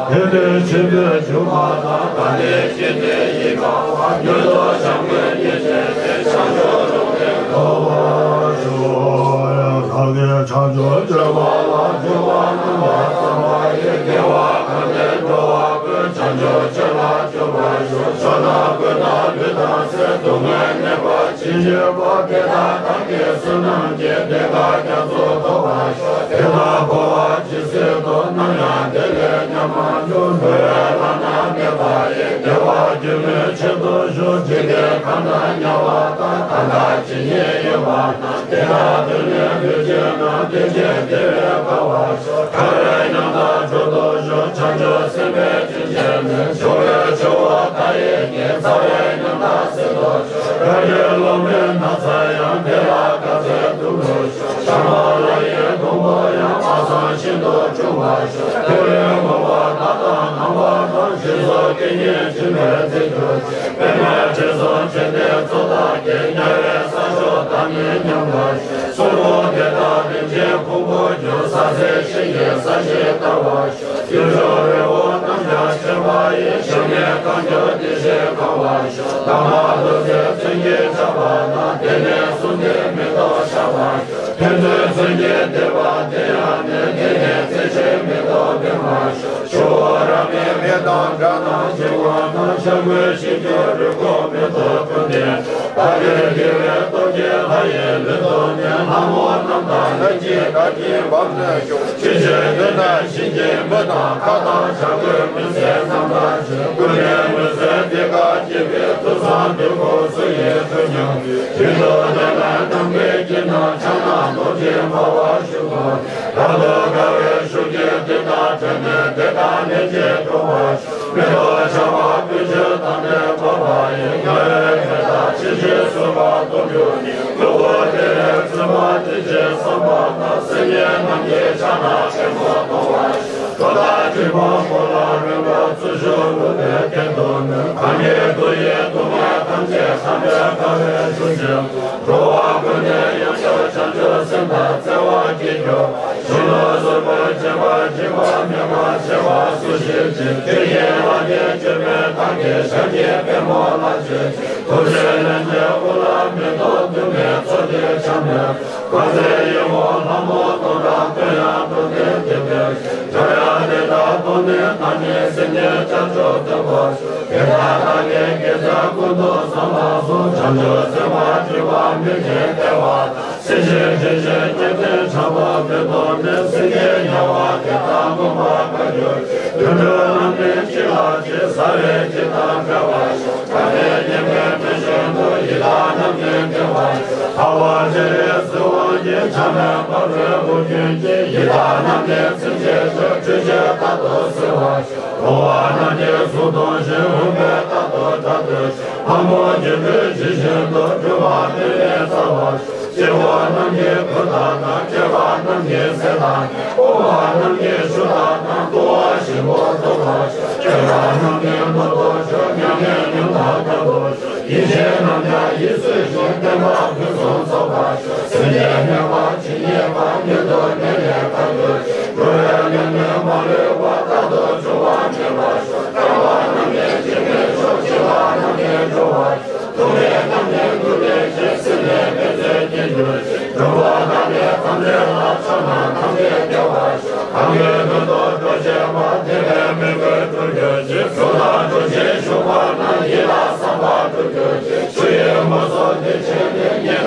ཧཱ། དེ་ནས་ཆེན་པོའི་སྒྱུ་མ་དང་། ད་ནི་ཅི་སྟེ་ཡིད་དགའ་བ། མྱུར་དུ་བྱམས་མགོན་ཉིད་བྱོན་ཏེ། བྱང་ཆུབ་ལུང་ནས་ཐོབ་པར་ཤོག། ཡང་དག་པའི་བྱང་ཆུབ་སྤྱོད་པ་ལ། སྤྱོད་པ་རྣམ་པར་བསམ་པ་ཡིས། དགེ་བ་གང་ལས་འགྲོ་བ་ཀུན། བྱང་ཆུབ་སྤྱོད་ལ་སྤྱོད་པར་ཤོག། ཕྱོགས་དང་ཀུན་ཏུ་ལུས་དང་སེམས། སྡུག་བསྔལ་ནད་པ་ཇི་སྙེད་པ། དེ་དག་བདག་གིས་བསོད་ནམས་ཀྱིས། བདེ་དགའ་རྒྱ་མཚོ་ཐོབ་པར་ཤོག། དེ་དག་འཁོར་བ་ཇི་སྲིད་དུ། ནམ་ཡང་བདེ་ལས་ཉམས་མ་བྱུང་། འགྲོ་བའི་བླ་ན་མེད་པ་ཡི། བདེ་བ་རྒྱུན་མའི་ཆེད་དུ་ཞུ། འཇིག་རྟེན་གང་ན་དམྱལ་བ་དང་། གང་དག་ཇི་སྙེད་ཡོད་པ་རྣམས། དེ་དག་དུས་ནས་ལུས་བྱས་ན། བདེ་ཆེན་བདེ་བས་དགའ་བར་ཤོག། ཐར་པའི་ཉམས་དང་མཆོག་ཏུ་ཞུགས། བྱང་ཆུབ་སེམས་དཔའི་སྤྱོད་ཆེན་ནི། སྦྱོར་བའི་ཆུ་བོ་མཐའ་ཡས་ཀྱི། རྩ་བའི་ཉམས་དང་སེལ་དུ་ཤོག། དགྲ་བཅོམ་སློབ་མའི་ན་ཚ་ཡང་། དེ་ལ་དཀའ་ཚེགས་སྡུག་བསྔལ་ཤོག། ཕྱག་མ་ལག་གཡས་བདུན་པོ་ཡང་། སྔགས་བཟང་ཤིན་ཏུ་འབྱུང་བར་ཤོག། ཐུགས་ལས་འོད་དཔག་པ་དང་། ངང་པ་དང་། ཞིང་སོགས་དགེ་བསྙེན་སྦྱིན་པའི་རྫས་གྱུར་ཅིག། པདྨས་དྲི་བསུང་བྱས་ཏེ་ཚོགས་བདག་གིས། དམྱལ་བའི་ས་ཕྱོགས་བདག་ཉིད་ཉམས་པར་ཤོག། ཟུར་ཕུང་དེ་དག་རིན་ཆེན་ཕུང་པོར་གྱུར། སྲ་མཁྲེགས་ཞིང་གི་ས་གཞི་བལྟ་བར་ཤོག། སྒྱུ་འཕྲུལ་རི་བོ་རྣམས་ཀྱང་མཆོད་པ་ཡི། ཞབས་ནི་རྐང་མགྱོགས་བདེ་ཞིང་གང་བར་ཤོག། འདབ་མ་བདུད་རྩིའི་མཚོན་གྱིས་བྱ་བ་དང་། དེ་ནས་གསུམ་ལྡན་མེ་ཏོག་ཤར་བར་ཤོག། ཕན་ཚུན་མཚོན་གྱིས་འདེབས་པ་དེ་ཡང་ནི། དེ་ནས་རྩེ་ཆེན་མེ་ཏོག་འཕེན་པར་ཤོག། ཆུ་བོ་རབ་མའི་མེ་དང་འདྲ་ན་བྱིན་པ་དང་། ཤ་འཁོན་ཞིང་སྐྱོང་རི་ཁུག་མེ་ཏོག་ཀུན་ལྡན། བདག་གི་དགེ་བའི་སྟོབས་ཀྱིས་ལྷ་ཡི་ལུས་ཐོབ་ནས། ལྷ་མོ་རྣམས་དང་ལྷན་ཅིག་བདག་གི་བ་དན་སྐྱོང་། ཆོས་ཀྱི་མདུན་ན་བྱིན་གྱིས་རྨོས་དང་ཁ་དང་ཕྱག་གུས་མི་ཟད་རྣམ་པར་བྱོན། ཀུན་ནས་མི་བཟད་དེ་ཁ་གྱེས་པའི། ཐུགས་བསམ་དོན་ཀུན་སུ་ཡིས་ཐུབ་སྙམ་པའི། ཞིང་དུ་སྡོད་པའི་ནམ་མཁའི་དཀྱིལ་ན། ཕྱག་ན་རྡོ་རྗེ་འབར་བ་བཞུགས་པ། རབ་ཏུ་དགའ་བའི་ཤུགས་ཀྱིས་དེ་དག་བྲན་ནས། དེ་དག་ལན་གཅིག་འགྲོ་བར་ཤོག། མེ་ཏོག་ཆར་པ་ཀུན་ཆུ་དང་ལྡན་འབབ་པ་ཡི། དགའ་བའི་ཚལ་དག་ཇི་ཞིག་བཟོད་པ་སྟོབས་འབྱུང་ནས། གློ་བུར་དེ་ལས་བཙུན་མ་དེ་ཕྱིར་བསམ་པ་དང་། སེམས་ཅན་རྣམས་ཀྱི་ཕྱག་ན་ཐལ་མོ་ཐོགས་པར་ཤོག། གྲོ་དང་ཁྲུས་བུམ་པོ་ལ་རོལ་པ་ཚུལ་བཞིན་ལུས་པའི་སྟེང་དུ་ནི། གང་གིས་འདུལ་བའི་སྡུག་བསྔལ་ཐམས་ཅད་ཁམས་པའི་དགའ་བའི་ཤུགས་ཀྱིས། འགྲོ་བ་ཀུན་ནས་ཡོངས་སུ་བྱང་ཆུབ་སེམས་དང་བརྩེ་བ་སྐྱེས་གྱུར། གཞོན་ནུ་གསོན་པོ་སྐྱེས་པ་འཇིགས་པ་མེད་པར་བྱེད་པ་སུ་ཤེས་ཀྱི། དེ་ཡི་ལྷ་ཀྱི་སྤྱོད་པས་བདག་གི་ཞབས་ཀྱི་པད་མོ་ལ་སྤྱོད་ཅིང་། ཐུགས་རྗེའི་ལན་ཅན་དབུ་ལ་མེ་ཏོག་བདུན་མའི་ཚོགས་ཀྱིས་བྱམས་ནས། དཀར་གསལ་ཡིད་འོང་ལྷ་མོ་སྟོང་ཕྲག་ཀུན་ཡང་འགྲོ་དོན་དེ་ཕེབས་ཤིང་། འགྲོ་ཡང་དེ་དག་དོན་ནི་བདག་ཉིད་སེམས་ཅན་བྱང་ཆུབ་ཐོབ་པར་ཤོག། དེ་དག་བདག་གི་དགེ་རྩ་ཀུན་ཏུ་བསམ་པ་གསུམ། བྱང་ཆུབ་སེམས་དཔའ་སྤྲུལ་པ་མི་མཇེད་དེ་བ་དང་། སེམས་ཅན་དྲིན་ཅན་སྐྱེ་ཚེ་ཕྲག་དོག་མེད་དོ་མེད། སེམས་ཅན་དམྱལ་བ་དེ་དག་མུན་པ་དག་གྱུར་ཅིག། དུད་འགྲོ་རྣམས་ནི་འཆི་བར་བྱེད། ཟ་བའི་འཆི་བདག་བསྒྲལ་བར་ཤོག། ཐ་མལ་ཉེས་པའི་དྲི་བཞོན་དུ། ཡི་དྭགས་རྣམས་ནི་བསྒྲལ་བར་ཤོག། འཕགས་པ་སྤྱན་རས་གཟིགས་དབང་གིས། འཇམ་དཔལ་དཔའ་བོས་དབུ་རྒྱན་གྱིས། ཡི་དྭགས་རྣམས་ནི་ཚིམ་བྱས་ཤིང་། འཁྲུལ་བྱེད་རྟག་ཏུ་སེལ་བར་ཤོག། འགྲོ་བ་རྣམས་ཀྱི་གཟུགས་མཐོང་ཞིང་། འོན་པས་རྟག་ཏུ་སྐྲག་སྟེ། ལྷ་མོ་སྒྱུ་འཕྲུལ་ཇི་བཞིན་དུ། སྒྲུབ་པ་སྨོན་ལམ་སྩལ་བར་ཤོག། སྐྱེ་བོ་རྣམས་ཀྱི་མགུ་དང་ནག། སྐྱེས་པ་རྣམས་ཀྱི་ཟས་དང་། སྤོང་བ་རྣམས་ཀྱི་ཆུ་དག་དང་། ལྟུང་བ་ཞིམ་པོ་ཐོབ་པར་ཤོག། སྐྱེས་པ་རྣམས་ཀྱི་མདུན་དུ་བཞུགས། མྱ་ངན་ལས་འདས་ཐོབ་ཏུ་གྱུར། ཡིད་ཆེས་རྣམས་ཀྱང་ཡིད་གསོས་ཤིང་། བསྟན་པ་ཕུན་སུམ་ཚོགས་པར་ཤོག། སེམས་ཅན་ཉེས་པ་ཇི་སྙེད་པ། མྱུར་དུ་ནད་ལས་ཐར་གྱུར་ཅིག། འགྲོ་བའི་ཉམས་ལེན་མ་ལུས་པ། རྟག་ཏུ་འབྱུང་བ་མེད་པར་ཤོག། སྐྱེ་བ་རྣམས་ནི་འཇིགས་མེད་ཤོག། འཆི་བ་རྣམས་ནི་སྐྱོ་བར་ཤོག། སྡུག་བསྔལ་རྣམས་ནི་འདུལ་བྱེད་ཅིང་། སྲིད་པའི་མུན་པས་སྐྱེ་གྱུར་ཅིག། འགྲོ་བ་དག་ནི་ཐམས་ཅད་ལ། ཕྱོགས་རྣམས་ཐམས་ཅད་བདེ་བར་ཤོག། གང་གི་མདུན་དུ་འགྲོ་བྱེད་པ། བདེ་བའི་མོས་གུས་འགྲུབ་གྱུར་ཅིག། གཟུགས་དང་གྲུབ་ཆེན་བཞུགས་པ་ན། ཡིད་ལ་བསམ་པ་འགྲུབ་གྱུར་ཅིག། ཆུ་ཡི་མུ་ཏིག་འདི་ཕྱིར་ནི། ཉེ་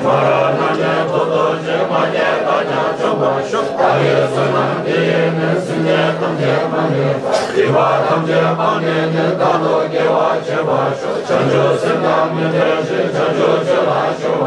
མ་ར་ནམ་མཁའི་མཐོ་རྡོ་རྗེ། མ་སྐྱེས་པ་ཡང་འབྱུང་བར་ཤོག་བདག་གི་བསོད་ནམས་འདི་ཡིས་ནི། སེམས་ཅན་ཐམས་ཅད་མ་ལུས་པ། སྡིག་པ་ཐམས་ཅད་སྤངས་ནས་ནི། རྟག་ཏུ་དགེ་བ་བྱེད་པར་ཤོག་བྱང་ཆུབ་སེམས་དང་མི་འབྲལ་ཞིང་། བྱང་ཆུབ་ཕྱོགས་ལ་སྤྱོད་པར་ཤོག་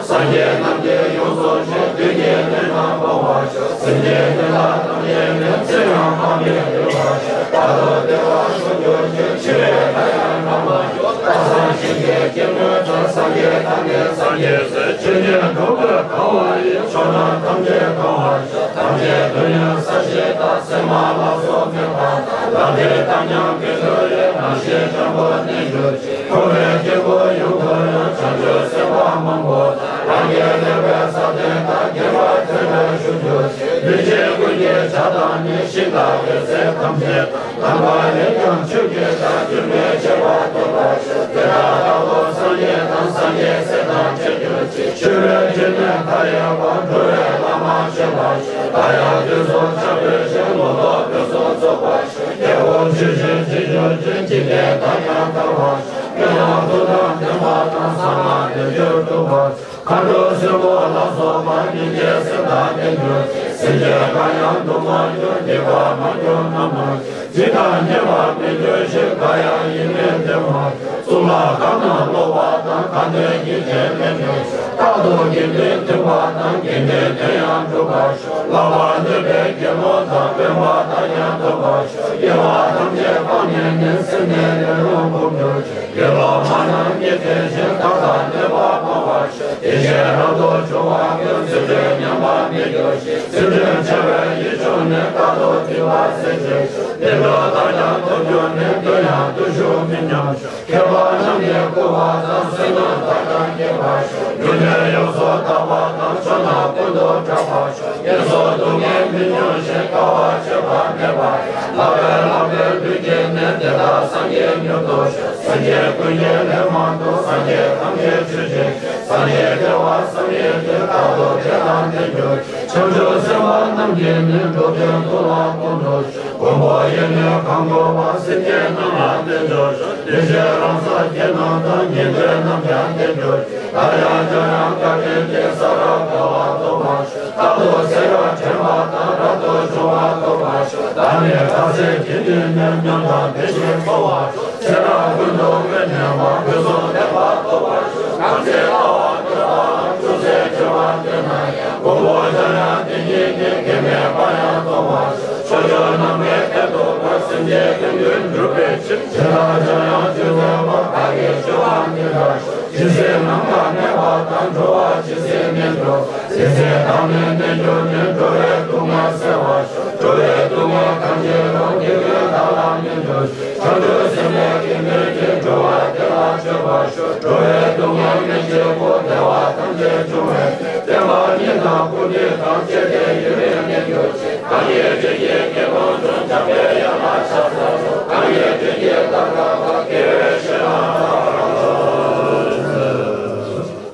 སངས་རྒྱས་རྣམས་ཀྱིས་ཡོངས་སུ་ཞིང་། བདུད་ཀྱི་གནས་རྣམས་སྤོང་བར་ཤོག་སེམས་ཅན་ནི་ལ་ཐམས་ཅད་ནི། ཚེ་ཡང་སྤངས་པས་ལུས་པར་ཤོག་རྟག་ཏུ་བདེ་བར་འགྲོ་གྱུར་ཅིག་འཆི་བས་མཐའ་ཡང་བསྐོར་བར་ཤོག་བདག་སངས་ཞིང་གི་སྐྱེ་དངོས་དང་། སངས་རྒྱས་དང་ནི་སངས་རྒྱས་སྲས། ཆོས་ཉིད་རྟོགས་པའི་དགའ་བ་ཡིས། ཕྱོགས་རྣམས་ཐམས་ཅད་གང་བར་ཤོག་ཐམས་ཅད་དུ་ཡང་ས་གཞི་དང་། གསེག་མ་ལ་སོགས་མེད་པ་དང་། ལག་མཐིལ་དང་མཉམ་པའི་རྡོ་ཡིས། རང་བཞིན་འཇམ་པོར་གནས་གྱུར་ཅིག་འཁོར་བའི་སྐྱེ་དགུ་ཡོངས་སུ་ཡང་། བྱང་ཆུབ་སེམས་དཔའ་མང་པོ་དང་། རང་གི་ལེགས་པའི་ས་བོན་དང་། རྒྱས་པར་ཐོས་པས་ཞུགས་གྱུར་ཅིག་ལུས་ཅན་ཀུན་གྱི་བྱ་དང་ནི། ཤིང་དང་འོད་ཟེར་ཐམས་ཅད་དང་། དམ་པ་ལས་ཀྱང་ཆོས་ཀྱི་བདག་འགྱུར་མེད་བྱེ་བ་ཐོབ་པར་ཤོག་དེ་དག་རྟག་ཏུ་སངས་རྒྱས་དང་། སངས་རྒྱས་སྲས་དང་མཇལ་གྱུར་ཅིག་ཆོས་པའི་སྤྱོད་གནས་མཐའ་ཡས་པ། འགྲོ་བའི་བླ་མ་མཆོད་པར་ཤོག་བདག་ཡང་དུས་གསུམ་འཆར་བའི་ཞིང་། ལོ་ཏོག་ཕུན་སུམ་ཚོགས་པར་ཤོག་རྒྱལ་པོ་ཇི་བཞིན་བྱེད་གྱུར་ཅིག་འཇིག་རྟེན་མཐའ་ཡང་དག་པར་ཤོག་སྨོན་ལམ་མཐུ་དང་ལྡན་པ་དང་། གསང་སྔགས་ལྡན་གྱུར་ཐུབ་པར། མཁའ་འགྲོ་སྲིན་པོ་ལ་སོགས་པ། སྙིང་རྗེའི་སེམས་དང་ལྡན་གྱུར་ཅིག་སེམས་ཅན་གང་ཡང་སྡུག་མ་གྱུར། སྡིག་པ་མ་གྱུར་ན་མ་གྱུར། འཇིགས་དང་ཉེས་པ་མི་འགྱུར་ཞིང་། འགའ་ཡང་ཡིད་མི་བདེ་བ། གཙུག་ལག་ཁང་ན་ལོག་པ་དང་། ཁ་འདོན་ཉིན་མཚན་མི་འགྱུར་ཞིང་། རྟག་ཏུ་དགེ་འདུན་མཐུན་པ་དང་། དགེ་འདུན་དོན་ཡང་འགྲུབ་པར་ཤོག་བསླབ་པ་ནོད་པའི་དགེ་སློང་དང་། དབེན་པ་མཐའ་ཡང་ཐོབ་པར་ཤོག་དགེ་བ་ཐམས་ཅད་སྤངས་ནས་ནི། སེམས་ནི་ལས་རུང་སྒོམ་གྱུར་ཅིག་དགེ་སློང་མ་རྣམས་ཉིད་བསྟེན་ཞིང་། མཐའ་དག་ནད་པ་སྤོང་བར་ཤོག་དེ་བཞིན་རབ་ཏུ་བྱུང་བ་ཀུན། ཚུལ་ཁྲིམས་ཉམས་པ་མི་འགྱུར་ཞིང་། ཚུལ་ཁྲིམས་འཆལ་བའི་ཡིད་བྱུང་ནས། རྟག་ཏུ་སྡིག་པ་སེལ་བྱེད་ཤོག་བདེ་འགྲོ་མཐའ་ཡང་ཐོབ་གྱུར་ནས། གདོན་ཡང་བརྟུལ་ཞུགས་མི་ཉམས་ཤོག་མཁས་པ་རྣམས་ཀྱིས་བསྐུལ་བ་དང་། བསོད་ནམས་མཐའ་དག་སྐྱེ་བར་ཤོག་རྒྱུ་འབྲས་ཡོངས་སུ་དག་པ་དང་། ཕྱོགས་རྣམས་ཀུན་ཏུ་གྲགས་པར་ཤོག་ངན་སོང་སྡུག་བསྔལ་མི་མྱོང་ཞིང་། དཀའ་བ་སྤྱད་པ་མེད་པ་ཡང་། ལག་པས་བསླངས་པའི་ལུས་ཀྱིས་ནི། དེ་དག་སངས་རྒྱས་མྱུར་དུ་ཤོག་སེམས་ཅན་ཀུན་གྱི་ལས་མང་དུ། སངས་རྒྱས་ཐམས་ཅད་མཆོད་ཅིང་བསམ། སངས་རྒྱས་བདེ་བ་བསམ་ཡས་ཀྱི། རྟག་ཏུ་དེ་དང་ལྡན་གྱུར་ཅིག་བྱང་ཆུབ་སེམས་དཔའ་རྣམས་ཀྱིས་ནི། འགྲོ་དོན་མཐོང་བ་ཀུན་ཏུ་ཤོག་མགོན་པོ་ཡིད་ནི་གང་གོ་བ། སེམས་ཅན་རྣམས་ལ་བརྟན་གྱུར་ཤོག་བདེ་གཤེགས་རང་སངས་རྒྱས་རྣམས་དང་། ཉན་ཐོས་རྣམས་ཀྱང་བརྟན་གྱུར་ཅིག་བདག་ཡང་ཁྱོད་རང་བཀའ་དྲིན་ཅན། ས་ར་དགའ་བ་ཐོབ་པར་ཤོག་རྟག་ཏུ་ཚེ་རབས་དྲན་པ་དང་། རབ་ཏུ་བྱུང་བ་ཐོབ་པར་ཤོག་བདག་ནི་ཁ་ཟས་ཀྱི་ནི་ནི། ཉམས་དང་ལྡན་ཞིང་འཚོ་བར་ཤོག་ཚེ་རབས་ཀུན་ཏུ་དངོས་གནས་པ། ཕུན་སུམ་ཚོགས་པ་ཐོབ་པར་ཤོག་བྲམ་ཟེའི་ལྟ་བ་སྤྱོད་པའམ། ཅུང་ཟད་འཆོལ་བ་སྤྱོད་ན་ཡང་། མགོན་པོ་འཆང་ཡང་དེ་ཉིད་ནི། གེགས་མེད་པ་ཡང་ཐོབ་པར་ཤོག་ཕྱོགས་བཅུ་ནམ་མཁའི་མཐས་གཏུགས་པར། སེམས་ཅན་ཀུན་དོན་འགྲུབ་པའི་ཕྱིར། བྱས་ལ་བྱ་ཡང་ཅུང་ཟད་པ། བདག་གིས་ཆོས་པ་འདི་འདྲ་ཤོག་ཇི་སྲིད་ནམ་མཁའ་གནས་པ་དང་། འགྲོ་བ་ཇི་སྲིད་གནས་འགྲོ། དེ་སྲིད་བདག་ནི་གནས་གྱུར་ནས། འགྲོ་བའི་སྡུག་བསྔལ་སེལ་བར་ཤོག་འགྲོ་བའི་སྡུག་བསྔལ་ཐམས་ཅད་རུ། དགེ་ཀུན་བདག་ལ་སྨིན་གྱུར་ཅིག་བྱང་ཆུབ་སེམས་དཔའི་དགེ་འདུན་གྱིས། འགྲོ་བ་བདེ་བ་སྤྱོད་པར་ཤོག་འགྲོ་བའི་སྡུག་བསྔལ་སྨན་གྱི་སྐུ། བདེ་བ་ཐམས་ཅད་འབྱུང་བའི་བསྟན་པ་ཉིད་དང་སྐུ་དྲིན་དང་། བཅས་ཏེ་ཡུན་རིང་གནས་གྱུར་ཅིག་གང་གིས་དྲིན་གྱིས་དགེ་སློང་བྱུང་། འཇམ་པའི་དབྱངས་ལ་ཕྱག་འཚལ་ལོ། གང་གིས་དྲིན་གྱིས་བདག་དགའ་བ། དགེ་བའི་བཤེས་གཉེན་ལ་ཕྱག་འཚལ་ལོ།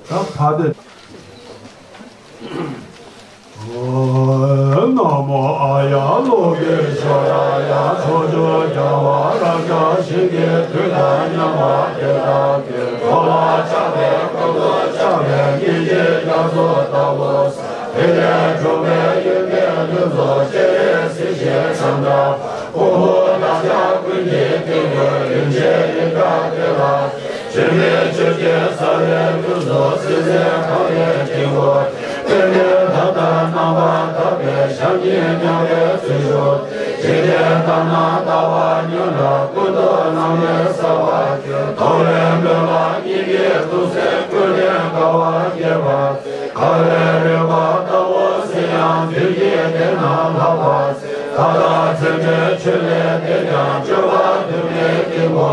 ད་ཕ་དེ། ཨོ། ན་མོ་ཨཱ་ཡ་ལོ་ཀེ་ཤྭ་ར་ཡ། ཕྱོགས་བཅུར་རྒྱལ་བ་རཀྵ་ཞིང་གི་དུས་དང་མཉམ་པ་དེ་དག་གི། འཁོར་ལ་ཆགས་པའི་ཀུན་ཏུ་ཆགས་པའི་གཉེན་གྱི་རྒྱ་མཚོ་ལྟ་བུ། དེ་ལས་འཁྲུངས་པའི་ཡོན་ཏན་ལུས་རྫོགས་སྤྱན་རས་གཟིགས་ཞེས་བྱ་བ། ཕུང་པོ་དག་ཀྱང་ཀུན་གྱི་སྟེང་དུ། རིན་ཆེན་རིགས་དག་དེ་ལ། དྲི་མེད་ཆོས་ཀྱི་རྩ་བའི་ལུས་རྫོགས། སྲིད་རྩེ་འཕགས་པའི་སྟེང་དུ། པདྨས་ཐབས་དང་རྣམ་པར་དག་པའི། ཞབས་གཉིས་བརྐྱང་བའི་ཚུལ་བཞུགས། འཇིག་རྟེན་དག་ན་ལྟ་བ་ཉུང་ལ། ཀུན་ཏུ་སྣང་བས་གསལ་བར་གྱུར། མཐོང་བའི་མོད་ལ་སྙིང་གའི་ཐུགས་སེམས་ཀུན་ནས་དགའ་བ་སྐྱེད་པ། དགའ་བའི་རེག་པ་ལྟ་བུ་སྲིད་ཡང་། དུས་ཀྱི་གཏེར་ན་ལྷག་པ་ཟད། མཐའ་དག་མཚན་མའི་ཆོས་ལས་འདས་ཀྱང་། སྤྱོད་པ་དུ་མའི་གཏིང་དུ།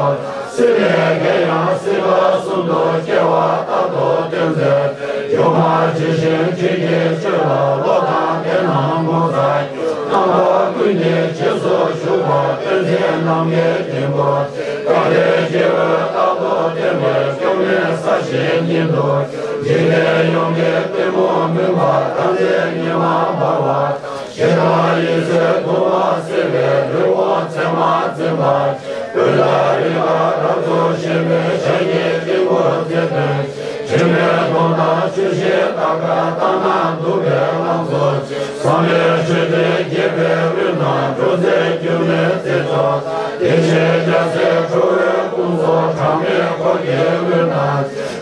སྲིད་པའི་རྒྱན་ཡང་སྲིད་པ་གསུམ་དུ། སྐྱེ་བ་རྟག་ཏུ་སྟོན་མཛད། སྒྱུ་མ་ཇི་བཞིན་དྲི་གི་ཆོས་ལ། བློ་དང་ལྡན་ན་ངོ་མཚར་གྱུར། རྣམ་པ་ཀུན་ནས་རྗེས་སུ་ཞུགས་པ། སྟོན་མཛད་རྣམ་ལྔའི་གདན་དུ། དགའ་བདེའི་སྐྱེ་བོས་རྟག་ཏུ་བསྟེན་པའི། སྐྱོ་མེད་ས་གཞིའི་གཉེན་དུ་གྱུར། འཇིག་རྟེན་ཡོངས་ཀྱི་གཏི་མུག་མུན་པ། དམ་ཚིག་ཉི་མ་འབར་བ། ཞེ་སྡང་ཡིད་སེལ་གདུང་བ་སེལ་བའི། ལུས་དབང་མཚན་མ་འཛིན་པ། ཀུན་ལ་རིག་པ་རབ་ཏུ་ཞན་པའི། ཞལ་གྱི་གཏིང་དུ་མཛེས་སྟོན། དྲི་མེད་སྟོང་དང་ཆུ་ཤེལ་ ཐུབ་པའི་ལམ་སོགས། བསམ་པའི་ཆོས་འདི་རྒྱས་པའི་དབུས་ན་འགྲོ་འཛིན་སྒྱུ་མའི་རྩལ་སོགས། བདེ་གཤེགས་རྒྱལ་སྲས་ཁྲོ་བོའི་དཔུང་ཚོགས། གྲངས་མེད་འཁོར་གྱི་དབུས་ན།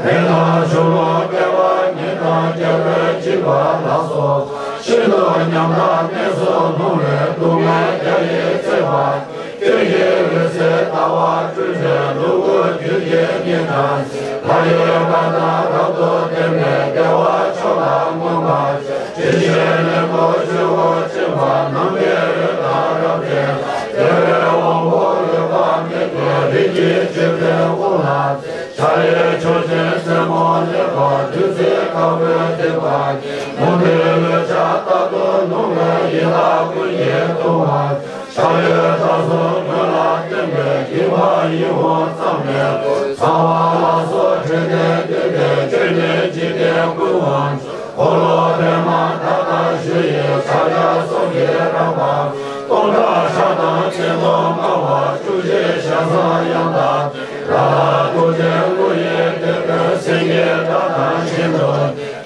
མེ་དང་ཆུ་ཀླུང་བསྐལ་པ་ཉི་ལྡང་རྒྱལ་པོའི་འཇིགས་པ་ལ་སོགས། ཤིན་ཏུ་ཉམ་ཐག་གནས་སུ་ལྷུང་བའི་སྡུག་བསྔལ་བརྒྱ་ཡིས་བཙེམས་པ། སྐྱོན་གྱི་འོད་ཟེར་ཟླ་བ་སྤྲུལ་པའི་ལུ་གུ་རྒྱུད་ཀྱི་སྙིང་ཁྲག་ལྷ་ཡི་བཀའ་དང་རབ་ཏུ་ལྡན་པའི་བདེ་བ་མཆོག་ལ་མངོན་པར་བྱས། དྲི་ཞིམ་ལེན་པོ་ཆུ་བོ་ཆེན་པོ་ནམ་མཁའི་འོད་དང་རབ་འདྲེས། རྒྱལ་བའི་དབང་པོ་འོད་དཔག་མེད་ཀྱི་རིགས་ཀྱི་བཅུད་པའི་དབུ་ལ། ཕྱག་ལེན་མཆོག་སྦྱིན་རྩེ་མོ་ལེགས་པར་བདུད་རྩིའི་ཁ་བུས་བཏེགས་པ། མུ་སྟེགས་ལུས་ཕྱག་རྟག་ཏུ་བླུགས་པའི་ཡི་དྭགས་ཀུན་གྱི་ལྟུང་བ། ཕྱག་ལེན་དག་གསུམ་མོས་ལ་བརྟེན་པའི་སྡིག་པ་ཡིད་འོང་ཙམ་མེད། ཚངས་པ་ལ་སོགས་འཕྲོད་བསྟེན་འདུས་པའི་སྤྱོད་ནས་འཇིག་རྟེན་ཀུན་དབང་། འཁོར་ལོ་པདྨ་དག་དང་བཞུགས་ཡི་ཕྱག་རྒྱ་གསུམ་གྱི་རམ་པ། སྟོང་ཕྲག་ཕྲག་དང་གཅིག་ཏུ་སྨྲ་བ་བཅུ་གཅིག་ཞལ་བཟང་ཡང་དག་ལ་ལ་སྐུ་ཅན་སྐུ་ཡི་དེད་དཔོན་སེང་གེའི་སྒྲ་དང་བཞིན་དུ།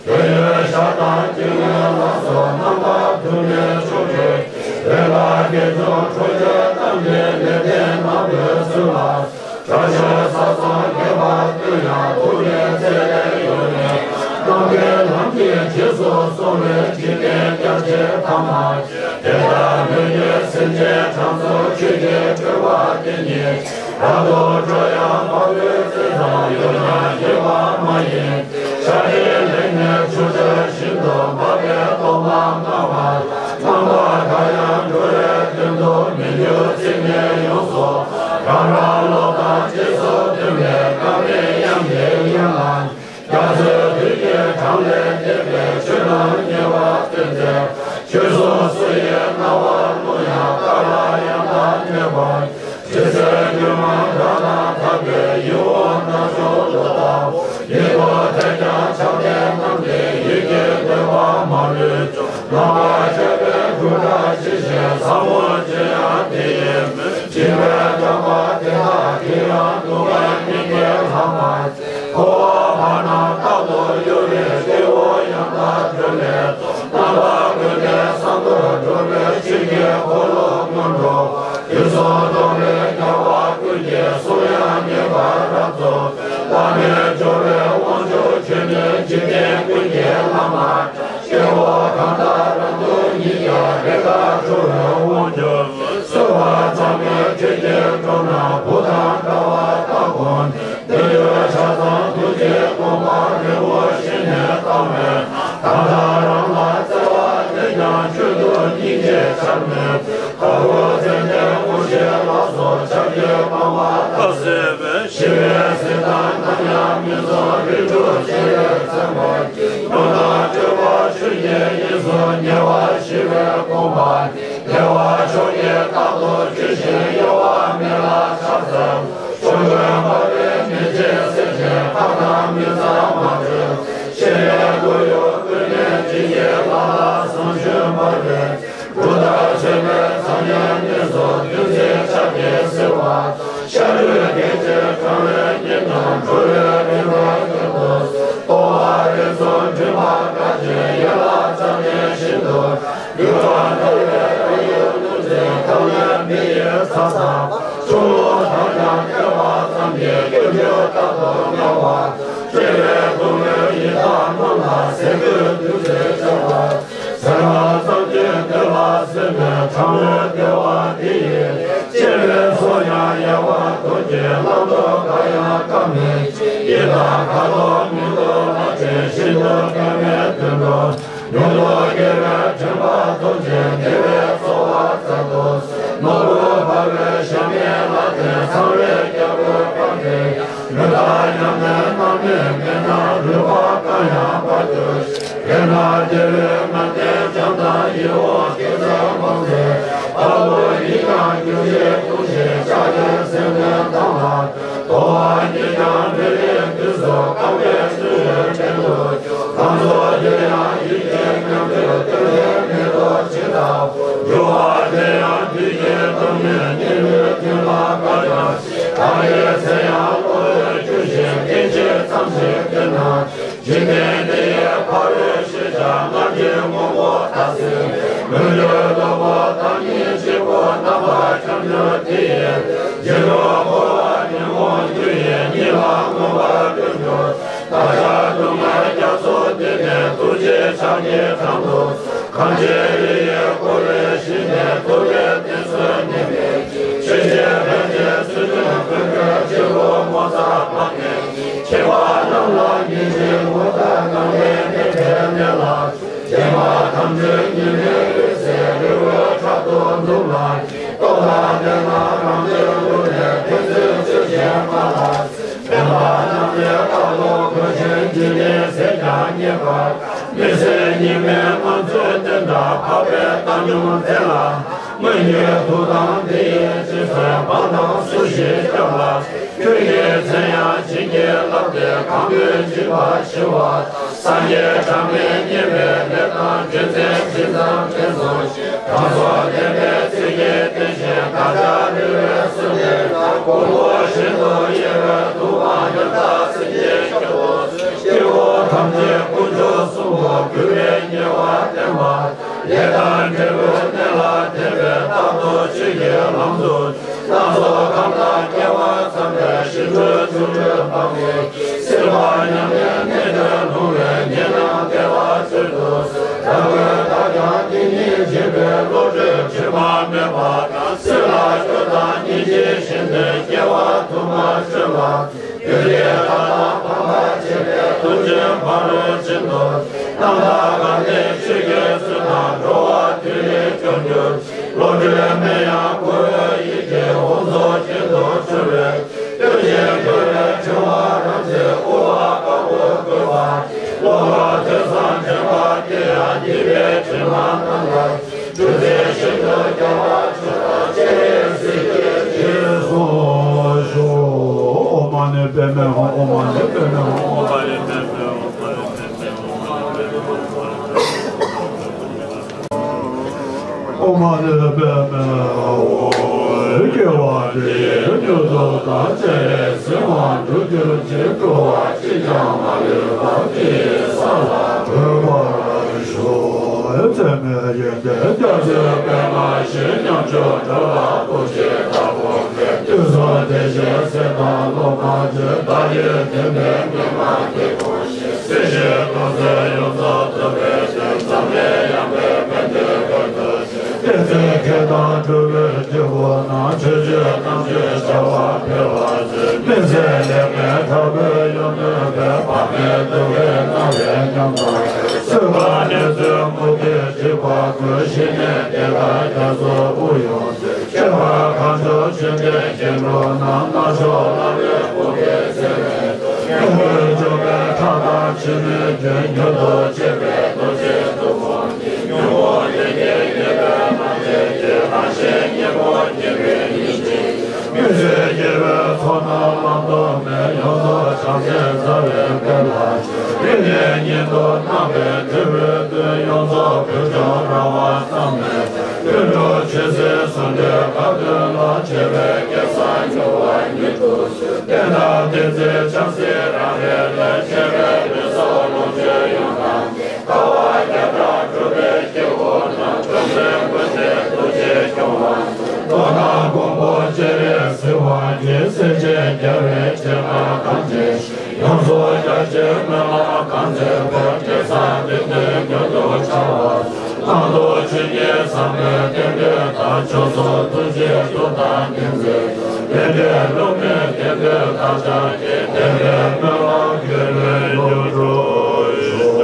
འདོད་ཡོན་ཞགས་དང་སྐྱེ་དངོས་ལ་སོགས་རྣམ་པ་དུ་མའི་ཕྱོགས་བཅུ། འོད་དཔག་བརྒྱ་འབྱུང་ཁྲོ་ཆུ་རྣམས་ཀྱིས་ལེགས་བརྟན་ནག་པོའི་ཚུལ་ལ། དགྲ་བཅོམ་ས་གསུམ་རྒྱས་པ་ཀུན་ཡང་ཐུགས་ཀྱི་རྩལ་ལས་གཡོ་ནས། ནམ་མཁའི་ལམ་གྱི་རྗེས་སུ་སོང་བའི་འཇིག་རྟེན་སྐྱབས་ཆེན་ཐ་མ། དེ་ལྟར་ལྷོད་ཀྱི་སེམས་ཅན་གྲངས་སུ་ཆོས་ཀྱི་སྤྲུལ་པ་དེ་ཉིད། རབ་ཏུ་སྤྲུལ་ཡང་དཔའ་བོའི་རྩལ་ཙམ་ཡོད་ཀྱང་རྒྱས་པ་མ་ཡིན། ཤཱཀྱའི་གླིང་ནས་ཆུ་སྲིན་བཞིན་དུ་འབབ་པའི་གཏོར་མ་མངའ་བ། རྣམ་པ་གང་ཡང་འགྲོ་བའི་དོན་དུ་མི་འགྱུར་ཚིག་ནི་ཡོངས་སུ། རང་རང་བློ་དང་རྗེས་སུ་མཐུན་པའི་བཀའ་མའི་དབྱངས་ཀྱི་དབྱངས་ལ། རྒྱ་མཚོའི་རྡུལ་གྱི་གྲངས་ལས་འདས་པའི་ཆོས་རྣམས་ཉེ་བར་སྟོན་མཛད། ཆོས་སྲུང་སུ་ཡི་རྣ་བར་ལྷུང་ཡང་། བཀའ་ལ་ཡང་དག་གནས་པར། དྲི་ཟའི་རྒྱུད་མང་སྒྲ་དང་འཐག་པའི་ཡིད་འོང་རྣམ་འབྱུང་ལོ་ལྟ་བུ། ཡིད་དུ་ཐལ་ཀྱང་ཕྱག་རྒྱའི་རྣམ་འདྲེན་ཡིད་ཀྱི་འདོད་པ་མ་ལུས་སུ། རྣམ་པར་ཤེས་པའི་འབྲུག་སྒྲ་ཇི་བཞིན་ཟབ་མོ་ཆེ་ཡང་དེ་ཡི་མོད། སྦྱིན་པའི་དགོངས་པ་དེ་དག་གིས་ཡང་སྡུག་བསྔལ་སྙིང་གའི་ལྷག་མ། འཁོར་བ་བར་ན་རྟག་ཏུ་གཡོ་བའི་སྐྱེ་བོ་ཡང་དག་གྲོལ་ནས། རྣམ་པ་ཀུན་ནས་གསང་དུ་གྲོལ་བའི་ཆོས་ཀྱི་འཁོར་ལོ་མངོན་འགྲོ། དུས་གསུམ་སྟོང་པའི་རྒྱལ་བ་ཀུན་གྱིས་གསུང་དབྱངས་སྙན་པར་རབ་ཏུ། བླ་མེད་སྦྱོར་བའི་དབང་ཕྱུག་ཁྱོད་ནི་འཇིག་རྟེན་ཀུན་གྱི་བླ་མ། སྐྱེ་བོ་གང་དག་རང་དུ་ཉིད་ཀྱང་རེས་འགའ་ཁྲོ་བོའི་དབང་གྱུར། གསོལ་བ་ཙམ་གྱིས་ཁྱོད་ཀྱི་དྲུང་ན་བུ་དང་འདྲ་བར་བལྟ་དགོངས། འདི་ཡོད་ཆ་ཚང་ཐུགས་ཀྱི་དགོངས་པ་རི་བོ་བཞིན་ནས་བཏང་བས། ད་ལྟ་རང་ལ་བརྩེ་བ་དེས་ཀྱང་ཁྱོད་དུ་སྙིང་རྗེ་ཆགས་མེད། དྭགས་པོ་ཙནྡན་དབང་ཕྱུག་ལ་སོགས་ཕྱག་གི་པང་པ་བཏབ་སྲིད་པས། ཞི་བའི་གཟི་མདངས་ནམ་ཡང་མི་འཛོམས་རིགས་དྲུག་སྤྱི་བོའི་མཚན་པ། སྨྱུག་དང་སྤྲོས་པ་ཆོས་ཀྱི་དབྱིངས་སུ་ཉེ་བར་ཞི་བའི་དགོངས་པ། བདེ་བ་མཆོག་གི་རྟགས་ཏུ་གྱུར་ཅིང་གཡོ་བ་མེད་ལ་ཕྱག་འཚལ། ཆོ་འཕྲུལ་འབར་བའི་མེ་ལྕེ་སེར་ཆེན་འཕགས་དང་མི་གཙང་མ་སྤྲུལ། ཤེས་རབ་སྐུ་ཡི་ཀུན་ནས་ཇི་སྙེད་ལ་ལ་བཟང་སྤྱོད་འབར་བའི། འབྲུ་དང་ཆོས་འཕེལ་འཚང་རྒྱ་གནས་སུ་བདུད་རྩིའི་ཕྱག་གིས་བསིལ་བ། ཤ་རུས་གདུས་བྱས་གྲང་བའི་སྙིང་དང་འཁྲུ་བའི་རིམ་པ་ཀུན་ཏུ། ལྟོ་བ་རེག་ཚོམ་མགྲིན་པ་དཀར་ཅན་ཡན་ལག་རྩ་ནས་ཤིན་ཏུ། ཡུལ་ལ་འགྲོ་བའི་རང་ཡུལ་ལུས་འཛིན་ཐབས་ལས་མི་ཡི་ཚ་ཚ། ཆུ་ལོག་དང་ཡང་བསྟོད་པ་ཙམ་གྱིས་ཀུན་འབྱུང་རྟག་ཏུ་དམྱལ་བ། སྐྱེ་བའི་སྡུག་བསྔལ་ཡི་དྭགས་རྣམས་ལ་ཟས་གོས་བདུད་རྩིས་བྱ་བ། ཟས་ལ་ཙམ་གྱིས་འདོད་པ་སེལ་བའི་གྲང་བའི་བདེ་བ་འདི་ཡིས། སྐྱེ་བའི་ཚོགས་ཡང་ཡལ་བར་གཏོང་གི་བླང་དོར་འགའ་ཡང་བཀག་མེད། ཡི་དྭགས་ཁ་དོག་མིག་ཏོ་ལ་བརྟེན་ཤིན་ཏུ་དཀར་མའི་དོན་དུ། མྱུར་དུ་དགེ་བའི་དྲན་པ་ཐོབ་ཅིང་བདེ་བའི་འཚོ་བ་མཛད་དོ། ནོར་བུ་འབར་བའི་ཞབས་གཉིས་ལ་བརྟེན་ཚངས་པའི་རྒྱལ་པོའི་དཔལ་གྱིས། ལུས་དང་ཉམས་ལེན་རྣམ་སྨིན་མེད་ན་རུས་པ་གང་ཡང་འབར་འགྱུར། དེས་ན་རྒྱལ་བའི་ངག་འདི་བྱམས་དང་ཡིད་འོང་སྐད་ཅིག་མ་ཟད། དཔའ་བོ་ཡིས་ཀྱང་རྒྱུད་བཞི་ཀུན་ཞིག་ཕྱག་གི་སེན་མོའི་མདངས་ལ། དོ་བ་ཉིད་ཀྱང་མི་ལེན་དུས་སུ་རྐང་པའི་བཙུན་མོའི་བྲན་དུ་གྱུར། ང་ཚོ་འདིར་ཡང་ཡིད་ཀྱི་ཉམས་དུས་སྟོན་ཐེངས་མེད་དོ་ཇི་ལྟ་བུ། འགྱུར་བ་དེ་ཡང་དུས་ཀྱི་སྟོབས་ནི་གཉིད་ལུས་ཐིམ་ལ་བཀའ་རྒྱ་ཆེ། ད་ལྟའི་ཚེ་ཡང་བློ་ཡིས་འཇུ་ཞིང་སྐད་ཅིག་ཙམ་ཞིག་བསྟན་ན། འཇིག་རྟེན་འདི་ཡི་ཕ་རོལ་ཤེས་བྱ་ལྔ་བརྒྱ། མོས་གུས་རྟོགས་པ་བདག་ཉིད་གཅིག་པུ་རྣམ་པར་འཁྱམས་གྱུར་དེ་ཡི། རྗེ་རུ་འཁོར་བ་ཉོན་མོངས་རྒྱུ་ཡི་གཉིད་ལ་མངོན་པར་བསྒྲོད་གྱུར། བདག་ཅག་སྡུག་བསྔལ་རྒྱ་མཚོ་འདི་ནས་ཐུགས་རྗེའི་ཕྱག་གཉིས་དྲང་དུ། གངས་ཅན་རི་ཡི་བསྐོར་བའི་ཞིང་ནས་ཐུབ་པའི་གཏེར་མཛོད་ཉིད་མེད་ཅིང་། ཆོས་ཀྱི་ཕན་བདེའི་ཚུལ་ཁྲིམས་ཀུན་གྱི་སྤྱི་བོར་ངོ་མཚར་བག་མེད་ཅིང་། མཁྱེན་པ་རྣམས་ལ་ཉོན་ཅིག་ངོ་མཚར་དང་ལྡན་མཁྱེན་པའི་གནས་ལ། བྱམས་པ་ཐམས་ཅད་ཉི་མའི་འོད་ཟེར་རི་བོའི་ཕྲག་ཏུ་འཛུམ་ལ། རྟོག་པ་དེ་ན་རང་གི་ལུས་ནས་ཐིམ་ཚུལ་ཚུལ་བཞིན་སྨྲ་ལ། སེམས་པ་རྣམས་ལས་བདག་ལུས་གོས་ཆེན་གྱི་ནི་ཟས་ཀྱང་རྙེད་པར། མི་ཟད་ཉི་མའི་ངང་ཚུལ་སྟོན་དང་འཕགས་པའི་བཏང་སྙོམས་མཛད་ལ། སྔོན་གྱི་ཐུགས་དམ་དེ་ཡི་རྗེས་སུ་འབངས་དང་སུ་ཞིག་སྐྱོབ་ལ། ཁྱོད་ཀྱི་མཚན་ཡང་བྱིན་གྱིས་བརླབས་ཏེ་གང་འདུལ་བྱིན་པ་ཞི་བ། སངས་རྒྱས་གྲངས་མེད་མཉེས་པའི་ལས་དང་རྒྱུ་མཚན་ཇི་ཙམ་དྲན་སོང་ཞིང་། དྲང་སྲོང་བདེན་པའི་ཚིག་གིས་བསྟེན་ཞིང་བདག་ཅག་རི་བོའི་གསུང་ནས་མགོན་པོ་ཤིན་ཏུ་ཡལ་བའི་ཐུབ་དབང་ཉམས་དག་སེམས་ཀྱི་སྐྱོབ་པོ། སྐྱེ་བོ་ཐམས་ཅད་དཀོན་མཆོག་གསུམ་པོ་གུས་པས་ཉེ་བར་བསྟེན་པ། ལས་དང་འབྲས་བུའི་གནས་ལ་དད་པས་རྟག་ཏུ་ཆོས་ཀྱི་ལམ་དུ། སྣ་ཚོགས་ཁམས་དང་སྐལ་བ་འཚམས་པའི་ཞི་ཁྲོའི་ཆོ་འཕྲུལ་འབངས་ཀྱིས། སྲིད་པ་མྱ་ངན་གནས་དུ་ལྷུང་བའི་ཉེན་ལམ་བདེ་བ་སྩོལ་དུ་གསོལ། རབ་འཁོད་བདག་ཀྱང་དེ་ཉིད་བྱེད་པའི་བློ་གྲོས་དྲི་མ་མེད་པ་དང་། སྲིད་ལ་སྐྱོ་དང་སྙིང་རྗེ་ཞེན་ཏེ་སྐྱེ་བ་དུ་མར་སྤྱོད་པ། བདུད་ཀྱི་ལྷ་དང་ཕམ་པར་བྱེད་པའི་གདུག་ཅན་ཕ་རོལ་ཕྱིན་དུ། རྣམ་དག་གལ་ཏེ་ཆོས་ཀྱི་ཚུལ་དང་འགྲོ་བ་དུས་ལས་སྐྱོབ་འགྱུར། བློ་གྲོས་མེད་ཡང་མགོ་བོའི་ཡིད་ཀྱི་དབང་རྫོགས་རྒྱུན་དུ་གྲོལ་བའི། སྟོན་ཅིང་གོ་བའི་ཕྲེང་བ་རབ་མཛེས་དབུ་བ་དཀར་པོ་བཀོད་པ། ཀློག་པ་ཐོས་བསམ་དྲན་པ་དེ་ཡང་སྡིག་པའི་དྲི་མ་རྣམས་ལ། སྒྱུ་རྩལ་ཤིན་ཏུ་རྒྱ་མ་ཆུ་དང་བཅས་པའི་ཟིལ་གྱིས་འཇིགས་སུ་གསོལ། ཨོཾ་མ་ཎི་པདྨེ་ཧཱུྃ། ཨོཾ་མ་ཎི་པདྨེ་ཧཱུྃ། ཨོཾ་མ་ཎི་པདྨེ་ཧཱུྃ། ཨོཾ་མ་ཎི་པདྨེ་ཧཱུྃ། སྐྱེ་བ་འདི་ཡི་མྱུར་དུ་བདག་བྱེད་ཟིན་པར་འགྲུབ་གྱུར་ཅིག་འགྲོ་བ་གཅིག་ཀྱང་མ་ལུས་པ་དེ་ཡི་ས་ལ་འགོད་པར་ཤོག་ཚད་མེད་ཡོན་ཏན་རྒྱ་མཚོའི་པདྨ་བཞིན། ཉམ་ཆུང་འགྲོ་ལ་ཐུགས་རྗེའི་བདག་པོ་འཕེལ། དུས་གསུམ་བདེ་གཤེགས་སྲས་དང་སློབ་མ་མཆོད། བདག་གིས་མཐུན་པའི་ཉི་མ་འདི་ཀུན་ཞིག་སྲིད་ཞིའི་འདུ་འཛི་ཡོངས་རྫོགས་ཐུབ་པའི་དོན། འཛམ་གླིང་ཡངས་པའི་བོད་དུ་འགོད་དུ་གསོལ། བསྟན་འཛིན་མཁས་དང་གྲུབ་པའི་སྐྱེས་བུ་རྣམས། ཆོས་སྤྱོད་རྣམ་དཔྱོད་བྱ་བ་འཕེལ་བར་མཛོད། མི་ཚེ་ལེགས་མའི་གྲགས་པའི་གཡོ་ནུས་པས། བག་མེད་སྡུག་བསྔལ་སྣང་བའི་ཉམས་དང་བཅས། སྲིད་པ་ནས་བཟུང་མུ་གེས་འཇིགས་པ་ཀུན། ཞི་གནས་བདེ་དང་རྒྱ་མཚོ་དབུགས་དབྱུང་མཛོད། ཁྱད་པར་གང་བྱུང་ཆོས་འདི་སྐྱེ་འགྲོ་རྣམས། རྣལ་འབྱོར་བླ་མའི་དཔུང་གིས་བརྩེ་བས་གཏུགས། མྱུར་དུ་འཇོམས་པའི་ཁྲག་དང་འཆི་མེད་རྒྱུན། མྱུར་དུ་གཅོད་པའི་རྡོ་རྗེའི་ཐུགས་དགོངས་ཀྱིས། ཉོན་མོངས་ལས་ཀྱི་ཉེས་པའི་དམ་བཅས་ཀྱིས། རང་གཞན་གཉིས་པོ་ཉེས་པའི་ཉེས་བྱས། མི་བཟོད་དགེ་བའི་ཚོགས་རྣམས་བླང་དོར་མེད། ཡོངས་རྫོགས་བྱང་སེམས་རྩ་བའི་དཔལ་ལ་སྤྱོད། རིང་ནས་ཉིད་དུ་སྣང་བའི་འབྲས་བུའི་དོན། ཡོངས་རྫོགས་བོད་ལྗོངས་ར་བ་གཙང་མའི་དཔལ། ལྷུན་གྲུབ་ཆོས་སྲིད་ཟུང་འབྲེལ་དགའ་སྟོན་ལ། བྱེ་བའི་སྐལ་བཟང་འགྱུར་བ་ཉིད་དུ་གསོལ། བསྟན་དང་བསྟན་འཛིན་བྱང་སེམས་རང་རེ་ལས། ཆེ་བའི་ལུས་སྲོག་ལོངས་སྤྱོད་ཡོངས་དང་ལྡན། དཀའ་བ་བརྒྱ་ཕྲག་སྒྲུབ་པའི་སྐྱེ་བོ་རྣམས། འཇོམས་མཛད་ཀུན་བདེ་ཐུགས་རྗེས་སྐྱོང་བར་མཛོད། མདོར་ན་མགོན་པོ་སྤྱན་རས་གཟིགས་དབང་གིས། སྲས་ཆེན་རྒྱལ་བའི་སྤྱན་སྔར་གང་མཇལ་ཞིང་། ཡོངས་སུ་རྒྱ་ཆེའི་སྨོན་ལམ་གང་མཛད་པའི། དེ་ཚེ་དེ་ནས་མྱུར་དུ་འཆར་བར་མཛོད། གནང་དུ་ཆོས་ཉིད་ཟབ་མོའི་བསྟན་པའི་བདག། མཆོག་གསུམ་ཐུགས་རྗེའི་མཐུ་དང་ལྡན་མཛད་དོ། དེ་འདྲའི་བསླུ་མེད་བསྟན་པའི་བདག་ཅག་གི། བསྟན་པའི་སྨོན་ལམ་རྒྱུད་ལ་མྱུར་འགྲུབ་ཤོག་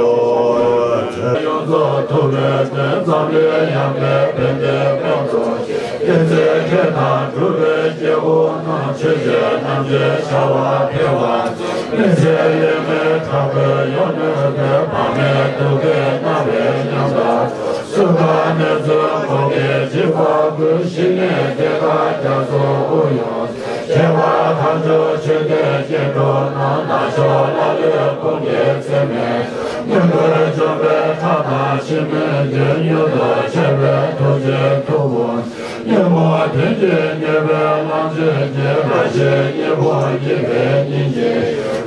ཡོངས་རྫོགས་ཐུབ་པའི་དོན། འཛམ་གླིང་ཡངས་པའི་བོད་འདིར་ཕན་འདོགས་ཤིང་། བསྟན་འཛིན་མཁས་དང་གྲུབ་པའི་སྐྱེས་བུ་རྣམས། ཆོས་སྤྱོད་རྣམ་དཔྱོད་བྱ་བ་འཕེལ་བར་མཛོད། མི་ཚེ་ལེགས་མའི་གྲགས་པའི་གཡོ་ནུས་པས། བག་མེད་སྡུག་བསྔལ་སྣང་བའི་ཉམས་དང་། སྲིད་པ་ནས་བཟུང་མུ་གེས་འཇིགས་པ་ཀུན། ཞི་གནས་བདེ་དང་རྒྱ་མཚོ་དབུགས་དབྱུང་མཛོད། ཁྱད་པར་གང་བྱུང་ཆོས་འདི་སྐྱེ་འགྲོ་རྣམས། རྣལ་འབྱོར་བླ་མའི་དཔུང་གིས་བརྩེ་མེད། མྱུར་དུ་འཇོམས་པའི་ཁྲག་དང་འཆི་མེད་རྒྱུན། མྱུར་དུ་ཆེ་བའི་ཐུགས་རྗེའི་ཐུགས་དགོངས། ཉོན་མོངས་དོན་གྱི་ཉེས་པའི་གླང་ཆེན་གྱིས། རང་གཞན་གཉིས་པོ་ཉེས་པའི་སྙིང་རྗེ།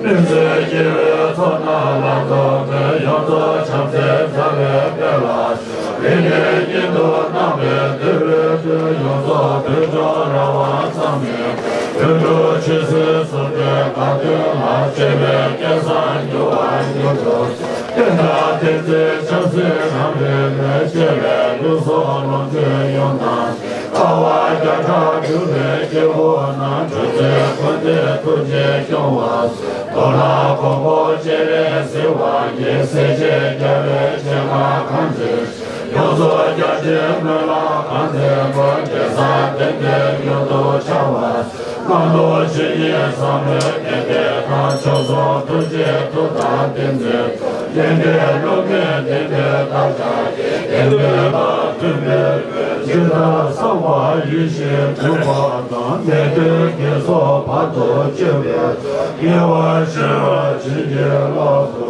མི་བཟོད་དགེ་བའི་ཚོགས་རྣམས་བླང་དོར་མེད། ཡོངས་རྫོགས་བྱང་སེམས་རྩ་བའི་དཔལ་ རིང་ནས་ཉིན་དུ་གནང་བའི་འདུལ་བའི་དོན། ཡོངས་རྫོགས་བོད་ལྗོངས་ར་བ་ཚང་མའི་དོན། དུ་ཆོས་སྲིད་ཟུང་འབྲེལ་དགའ་སྟོན་ལ། སྤྱི་བོའི་སྐལ་བཟང་མྱུར་བ་མྱུར་དུ། བསྟན་དང་བསྟན་འཛིན་ཆབ་སྲིད་རང་རིགས་ལས། སྤྱི་བའི་ལུས་སྲོག་ལོངས་སྤྱོད་ཡོངས་བཏང་། དཀའ་བ་བརྒྱ་ཕྲག་སྒྲོལ་བའི་སྐྱེ་བོ་རྣམས། འགྲོ་ཚེ་ཀུན་བདེ་ཐུགས་རྗེས་སྐྱོང་བར་ཤོག། མདོར་ན་མགོན་པོ་སྤྱན་རས་གཟིགས་དབང་གིས། སྲས་བཅས་རྒྱལ་བའི་སྤྱན་སྔར་གང་མཛད། ཡོངས་རྫོགས་རྒྱ་ཆེན་སྨོན་ལམ་གང་མཛད་པ། རྒྱལ་སྲས་བསྟན་པའི་མྱུར་དུ་འཆར་བར་ཤོག། རྣམ་རྟོག་ཇི་སྙེད་ཟབ་མོའི་བདེན་པ་དང་། མཆོག་གསུམ་ཐུགས་རྗེའི་མཐུ་དང་བསྟན་འཛིན། བསྟན་པའི་བསླུ་མེད་བདེན་པའི་བདག་ཅག་གི། བདེན་པའི་བླ་མཐུན་པའི་ཇི་ལྟར་གསང་བ་ཡེ་ཤེས་གྲུབ་པ་དང་། ནད་གདོན་བགེགས་སོགས་བར་དུ་གཅོད་པའི། དགེ་བ་བྱེ་བ་བྱིན་གྱིས་བརླབ་ཏུ་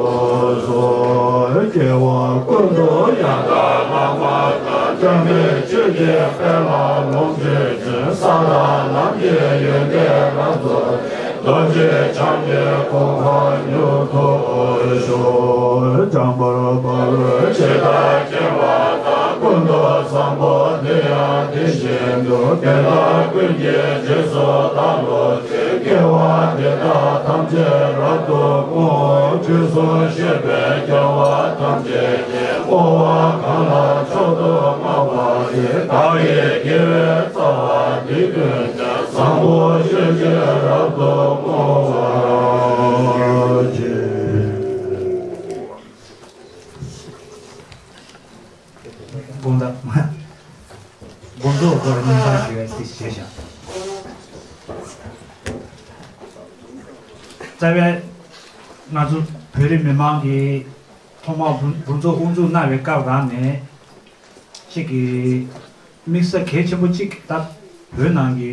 གསོལ། སྐྱེ་བ་ཀུན་ཏུ་ཡང་དག་བླ་མ་དང་། བཅོམ་ལྡན་ཆོས་ཀྱི་དཔལ་ལ་ལོངས་སྤྱོད་ཅིང་། ས་དང་ལམ་གྱི་ཡོན་ཏན་རབ་རྫོགས། རྡོ་རྗེ་འཆང་གི་གོ་འཕང་མྱུར་ཐོབ་ཤོག། འཇམ་དཔལ་དཔའ་བོས་ཇི་ལྟར་མཁྱེན་པ་དང་། ཀུན་ཏུ་བཟང་པོ་དེ་ཡང་དེ་བཞིན་དུ། དེ་དག་ཀུན་གྱི་རྗེས་སུ་བདག་སློབ་ཅིང་། དགེ་བ་འདི་དག་ཐམས་ཅད་རབ་ཏུ་བསྔོ། དུས་གསུམ་གཤེགས་པའི་རྒྱལ་བ་ཐམས་ཅད་ཀྱིས། བསྔོ་བ་གང་ལ་མཆོག་ཏུ་བསྔགས་པ་དེས། བདག་གི་དགེ་བའི་རྩ་བ་འདི་ཀུན་ཀྱང་། བཟང་པོ་སྤྱོད་ཕྱིར་རབ་ཏུ་བསྔོ་བར་བགྱི། དགོངས་དག་དགོངས་རྫོགས་སྐོར་སྙིང་ཐག་ཞུ་བའི་ཚིག་བྱས་བཞག་རྩ་བའི་ང་ཚོ་བོད་རིགས་མི་མང་གིས་ཐོག་མར་འབུམ་འབུམ་ཚོགས་དབུ་འཛུགས་གནང་བའི་སྐབས་རང་ནས། གཅིག་གིས་དམིགས་བསལ་གལ་ཆེན་པོ་གཅིག་ད་བོད་ནང་གི་